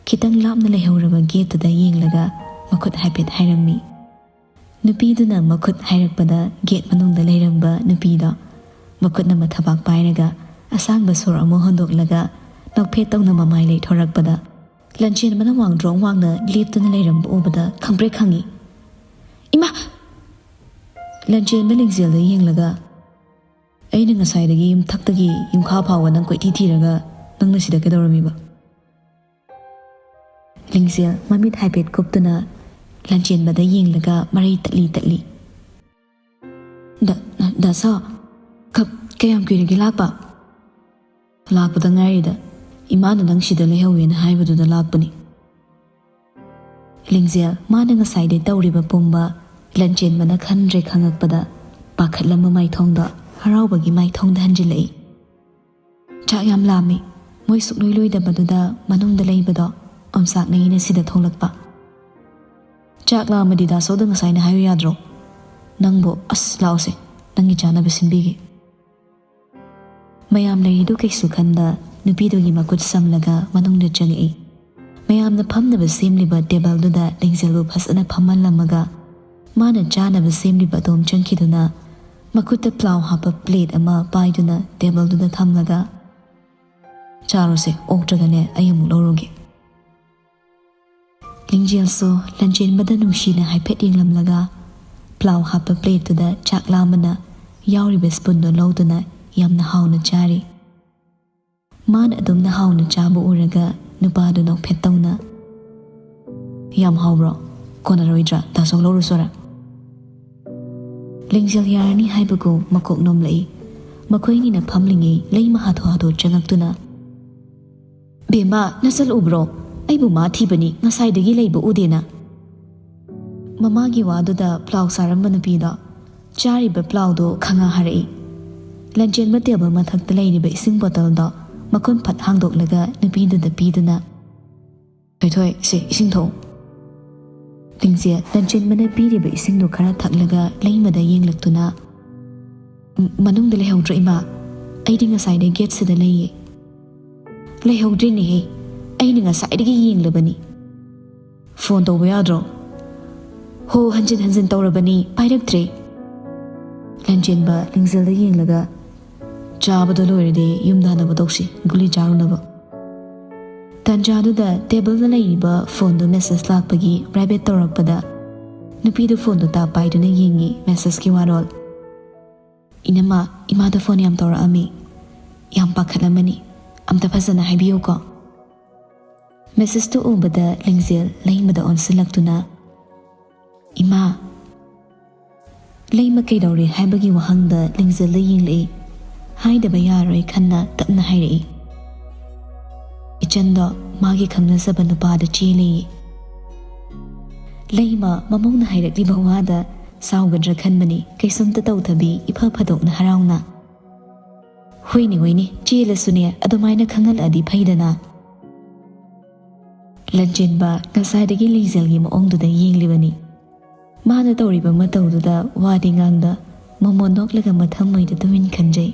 ꯈꯤꯇꯪ ꯂꯥꯞꯅ ꯂꯩꯍꯧꯔꯕ ꯒꯦꯠꯇꯨꯗ ꯌꯦꯡꯂꯒ ꯃꯈꯨꯠ ꯍꯥꯏꯐꯦꯠ ꯍꯥꯏꯔꯝꯃꯤ꯫ ꯅꯨꯄꯤꯗꯨꯅ ꯃꯈꯨꯠ ꯍꯥꯏꯔꯛꯄꯗ ꯒꯦꯠ ꯃꯅꯨꯡꯗ ꯂꯩꯔꯝꯕ ꯅꯨꯄꯤꯗꯣ ꯃꯈꯨꯠꯅ ꯃꯊꯕꯥꯛ ꯄꯥꯏꯔꯒ ꯑꯁꯥꯡꯕ ꯁꯣꯔ ꯑꯃ ꯍꯣꯟꯗꯣꯛꯂꯒ ꯅꯣꯛꯐꯦꯠ ꯇꯧꯅ ꯃꯃꯥꯏ ꯂꯩꯊꯣꯔꯛꯄꯗ ꯂꯟꯆꯦꯟꯕꯅ ꯋꯥꯡꯗ꯭ꯔꯣꯡ ꯋꯥꯡꯅ ꯂꯦꯞꯇꯨꯅ ꯂꯩꯔꯝꯕ ꯎꯕꯗ ꯈꯪꯄ꯭ꯔꯦꯛ ꯈꯪꯉꯤ꯫ "ꯏꯃꯥ!" ꯂꯟꯆꯦꯟꯕ ꯂꯤꯡꯖꯦꯜꯗ ꯌꯦꯡꯂꯒ, "ꯑꯩꯅ ꯉꯁꯥꯏꯗꯒꯤ ꯌꯨꯝꯊꯛꯇꯒꯤ ꯌꯨꯝꯈꯥ ꯐꯥꯎꯕ ꯅꯪ ꯀꯣꯏꯊꯤ ꯊꯤꯔꯒ ꯅꯪꯅ ꯁꯤꯗ ꯀꯩꯗꯧꯔꯝꯃꯤꯕ?" ꯂꯤꯡꯖꯦꯜ ꯃꯃꯤꯠ ꯍꯥꯏꯐꯦꯠ ꯀꯨꯞꯇꯨꯅ ꯂꯟꯆꯦꯟꯕꯗ ꯌꯦꯡꯂꯒ ꯃꯔꯩ ꯇꯠꯂꯤ ꯇꯠꯂꯤ꯫ "ꯗ-, ꯗꯥ ꯁꯣ, ꯀ-, ꯀꯌꯥꯝ ꯀꯨꯏꯔꯒꯦ ꯂꯥꯛꯄ?" "ꯂꯥꯛꯄꯗ ꯉꯥꯏꯔꯤꯗ꯫ ꯏꯃꯥꯅ ꯅꯪ ꯁꯤꯗ ꯂꯩꯍꯧꯋꯦꯅ ꯍꯥꯏꯕꯗꯨꯗ ꯂꯥꯛꯄꯅꯤ"꯫ ꯂꯤꯡꯖꯦꯜ ꯃꯥꯅ ꯉꯁꯥꯏꯗꯩ ꯇꯧꯔꯤꯕ ꯄꯨꯝꯕ ꯂꯟꯆꯦꯟꯕꯅ ꯈꯟꯗ꯭ꯔꯦ ꯈꯪꯉꯛꯄꯗ ꯄꯥꯈꯠꯂꯝꯕ ꯃꯥꯏꯊꯣꯡꯗꯣ ꯍꯔꯥꯎꯕꯒꯤ ꯃꯥꯏꯊꯣꯡꯗ ꯍꯟꯖꯤꯜꯂꯛꯏ꯫ "ꯆꯥꯛ ꯌꯥꯝ ꯂꯥꯝꯃꯤ"꯫ ꯃꯣꯏ ꯁꯨꯛꯂꯣꯏ ꯂꯣꯏꯗꯕꯗꯨꯗ ꯃꯅꯨꯡꯗ ꯂꯩꯕꯗꯣ ꯑꯣꯝꯆꯥꯛꯅꯩꯅ ꯁꯤꯗ ꯊꯣꯛꯂꯛꯄ꯫ "ꯆꯥꯛ ꯂꯥꯝꯃꯗꯤ ꯗꯥ ꯁꯣꯗ ꯉꯁꯥꯏꯅ ꯍꯥꯏꯌꯨ ꯌꯥꯗ꯭ꯔꯣ? ꯅꯪꯕꯨ, ꯑꯁ, ꯂꯥꯛꯑꯣꯁꯦ, ꯅꯪꯒꯤ ꯆꯥꯅꯕ ꯁꯤꯟꯕꯤꯒꯦ"꯫ ꯃꯌꯥꯝ ꯂꯩꯔꯤꯗꯨ ꯀꯩꯁꯨ ꯈꯟꯗ ꯅꯨꯄꯤꯗꯨꯒꯤ ꯃꯈꯨꯠ ꯁꯝꯂꯒ ꯃꯅꯨꯡꯗ ꯆꯪꯉꯛꯏ꯫ ꯃꯌꯥꯝꯅ ꯐꯝꯅꯕ ꯁꯦꯝꯂꯤꯕ ꯇꯦꯕꯜꯗꯨꯗ ꯂꯤꯡꯖꯦꯜꯕꯨ ꯐꯖꯅ ꯐꯝꯍꯜꯂꯝꯃꯒ, ꯃꯥꯅ ꯆꯥꯅꯕ ꯁꯦꯝꯂꯤꯕ ꯑꯗꯣꯝ ꯆꯪꯈꯤꯗꯨꯅ, ꯃꯈꯨꯠꯇ ꯄ꯭ꯂꯥꯎ ꯍꯥꯞꯄ ꯄ꯭ꯂꯦꯠ ꯑꯃ ꯄꯥꯏꯗꯨꯅ ꯇꯦꯕꯜꯗꯨꯗ ꯊꯝꯂꯒ, "ꯆꯥꯔꯣꯁꯦ, ꯑꯣꯛꯇ꯭ꯔꯒꯅꯦ ꯑꯩ ꯑꯃꯨꯛ ꯂꯧꯔꯨꯒꯦ꯫" ꯂꯤꯡꯖꯦꯜꯁꯨ ꯂꯟꯆꯦꯟꯕꯗ ꯅꯨꯡꯁꯤꯅ ꯍꯥꯏꯐꯦꯠ ꯌꯦꯡꯂꯝꯂꯒ, ꯄ꯭ꯂꯥꯎ ꯍꯥꯞꯄ ꯄ꯭ꯂꯦꯠꯇꯨꯗ ꯆꯥꯛ ꯂꯥꯝꯕꯅ ꯌꯥꯎꯔꯤꯕ ꯁ꯭ꯄꯨꯟꯗꯣ ꯂꯧꯗꯨꯅ ꯌꯥꯝꯅ ꯍꯥꯎꯅ ꯆꯥꯔꯤ꯫ ꯃꯥꯅ ꯑꯗꯨꯝꯅ ꯍꯥꯎꯅ ꯆꯥꯕ ꯎꯔꯒ ꯅꯨꯄꯥꯗꯨ ꯅꯣꯛꯐꯦꯠ ꯇꯧꯅ, "ꯌꯥꯝ ꯍꯥꯎꯕ꯭ꯔꯣ? ꯀꯣꯟꯅꯔꯣꯏꯗ꯭ꯔꯥ? ꯗꯥꯁꯣꯡ ꯂꯧꯔꯨꯁꯣꯔꯥ?" ꯂꯤꯡꯖꯦꯜ ꯌꯥꯔꯅꯤ ꯍꯥꯏꯕꯒꯨꯝ ꯃꯀꯣꯛ ꯅꯣꯝꯂꯛꯏ꯫ ꯃꯈꯣꯏꯅꯤꯅ ꯐꯝꯂꯤꯉꯩ ꯂꯩꯃ ꯍꯥꯊꯨ ꯍꯥꯊꯨ ꯆꯪꯂꯛꯇꯨꯅ, "ꯕꯦꯝꯃ, ꯅꯆꯜ ꯎꯕ꯭ꯔꯣ? ꯑꯩꯕꯨ ꯃꯥ ꯊꯤꯕꯅꯤ, ꯉꯁꯥꯏꯗꯒꯤ ꯂꯩꯕ ꯎꯗꯦꯅ꯫" ꯃꯃꯥꯒꯤ ꯋꯥꯗꯨꯗ ꯄ꯭ꯂꯥꯎ ꯆꯥꯔꯝꯕ ꯅꯨꯄꯤꯗꯣ ꯆꯥꯔꯤꯕ ꯄ꯭ꯂꯥꯎꯗꯣ ꯈꯪꯉ ꯍꯥꯏꯔꯛꯏ꯫ ꯂꯟꯆꯦꯟꯕ ꯇꯦꯕꯜ ꯃꯊꯛꯇ ꯂꯩꯔꯤꯕ ꯏꯁꯤꯡ ꯕꯣꯇꯜꯗꯣ ꯃꯈꯨꯟ ꯐꯠ ꯍꯥꯡꯗꯣꯛꯂꯒ ꯅꯨꯄꯤꯗꯨꯗ ꯄꯤꯗꯨꯅ, "ꯊꯣꯏꯊꯣꯏ, ꯁꯦ, ꯏꯁꯤꯡ ꯊꯛꯑꯣ꯫" ꯂꯤꯡꯖꯦꯜ ꯂꯟꯆꯦꯟꯕꯅ ꯄꯤꯔꯤꯕ ꯏꯁꯤꯡꯗꯣ ꯈꯔ ꯊꯛꯂꯒ ꯂꯩꯃꯗ ꯌꯦꯡꯂꯛꯇꯨꯅ, "ꯃ-, ꯃꯅꯨꯡꯗ ꯂꯩꯍꯧꯗ꯭ꯔꯣ, ꯏꯃꯥ? ꯑꯩꯗꯤ ꯉꯁꯥꯏꯗꯩ ꯒꯦꯠꯁꯤꯗ ꯂꯩꯌꯦ꯫" "ꯂꯩꯍꯧꯗ꯭ꯔꯤꯅꯦꯍꯦ, ꯑꯩꯅ ꯉꯁꯥꯏꯗꯒꯤ ꯌꯦꯡꯂꯕꯅꯤ꯫" "ꯐꯣꯟ ꯇꯧꯕ ꯌꯥꯗ꯭ꯔꯣ?" "ꯍꯣ, ꯍꯟꯖꯤꯟ ꯍꯟꯖꯤꯟ ꯇꯧꯔꯕꯅꯤ, ꯄꯥꯏꯔꯛꯇ꯭ꯔꯦ꯫" ꯂꯟꯆꯦꯟꯕ ꯂꯤꯡꯖꯦꯜꯗ ꯌꯦꯡꯂꯒ, "ꯆꯥꯕꯗꯣ ꯂꯣꯏꯔꯗꯤ ꯌꯨꯝꯗ ꯍꯟꯅꯕ ꯇꯧꯁꯤ, ꯒꯨꯂꯤ ꯆꯥꯔꯨꯅꯕ꯫" ꯇꯟꯖꯥꯗꯨꯗ ꯇꯦꯕꯜꯗ ꯂꯩꯔꯤꯕ ꯐꯣꯟꯗꯨ ꯃꯦꯁꯦꯖ ꯂꯥꯛꯄꯒꯤ ꯚꯥꯏꯕ꯭ꯔꯦꯠ ꯇꯧꯔꯛꯄꯗ, ꯅꯨꯄꯤꯗꯨ ꯐꯣꯟꯗꯨ ꯇꯥꯞ ꯄꯥꯏꯗꯨꯅ ꯌꯦꯡꯉꯤ ꯃꯦꯁꯦꯖꯀꯤ ꯋꯥꯔꯣꯜ꯫ "ꯏꯅꯝꯃ, ꯏꯃꯥꯗ ꯐꯣꯟ ꯌꯥꯝ ꯇꯧꯔꯛꯑꯝꯃꯤ꯫ ꯌꯥꯝ ꯄꯥꯈꯠꯂꯝꯃꯅꯤ꯫ ꯑꯝꯇ ꯐꯖꯅ ꯍꯥꯏꯕꯤꯌꯨꯀꯣ꯫" ꯃꯦꯁꯦꯖꯇꯨ ꯎꯕꯗ ꯂꯤꯡꯖꯦꯜ ꯂꯩꯃꯗ ꯑꯣꯟꯁꯤꯜꯂꯛꯇꯨꯅ, "ꯏꯃꯥ?" ꯂꯩꯃ ꯀꯩꯗꯧꯔꯦ ꯍꯥꯏꯕꯒꯤ ꯋꯥꯍꯪꯗ ꯂꯤꯡꯖꯦꯜꯗ ꯌꯦꯡꯂꯛꯏ꯫ ꯍꯥꯏꯗꯕ ꯌꯥꯔꯣꯏ ꯈꯟꯅ ꯇꯞꯅ ꯍꯥꯏꯔꯛꯏ, "ꯏꯆꯟꯗꯣ ꯃꯥꯒꯤ ꯈꯪꯅꯖꯕ ꯅꯨꯄꯥꯗ ꯆꯦꯜꯂꯦꯌꯦ꯫" ꯂꯩꯃ ꯃꯃꯧꯅ ꯍꯥꯏꯔꯛꯂꯤꯕ ꯋꯥꯗ ꯁꯥꯎꯒꯗ꯭ꯔꯥ ꯈꯟꯕꯅꯤ, ꯀꯩꯁꯨꯝꯇ ꯇꯧꯗꯕꯤ ꯏꯐ ꯐꯗꯣꯛꯅ ꯍꯔꯥꯎꯅ, "ꯍꯣꯏꯅꯦ, ꯍꯣꯏꯅꯦ, ꯆꯦꯜꯂꯁꯨꯅꯦ, ꯑꯗꯨꯃꯥꯏꯅ ꯈꯪꯍꯜꯂꯛꯑꯗꯤ ꯐꯩꯗꯅ꯫" ꯂꯟꯆꯦꯟꯕ ꯉꯁꯥꯏꯗꯒꯤ ꯂꯤꯡꯖꯦꯜꯒꯤ ꯃꯑꯣꯡꯗꯨꯗ ꯌꯦꯡꯂꯤꯕꯅꯤ꯫ ꯃꯥꯅ ꯇꯧꯔꯤꯕ ꯃꯇꯧꯗꯨꯗ ꯋꯥꯗꯤ ꯉꯥꯡꯗ, ꯃꯣꯃꯣꯟ ꯅꯣꯛꯂꯒ ꯃꯊꯃꯣꯏꯗ ꯇꯨꯃꯤꯟ ꯈꯟꯖꯩ꯫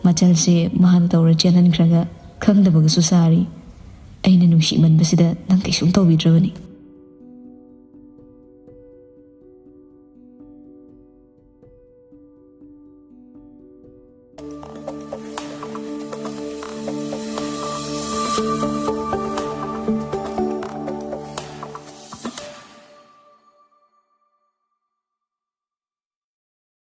ꯃꯆꯜꯁꯦ ꯃꯥꯅ ꯇꯧꯔ ꯆꯦꯜꯍꯟꯈ꯭ꯔꯒ ꯈꯪꯗꯕꯒꯁꯨ ꯁꯥꯔꯤ꯫ ꯑꯩꯅ ꯅꯨꯡꯁꯤꯃꯟꯕꯁꯤꯗ ꯅꯪ ꯀꯩꯁꯨꯝ ꯇꯧꯕꯤꯗ꯭ꯔꯕꯅꯤ꯫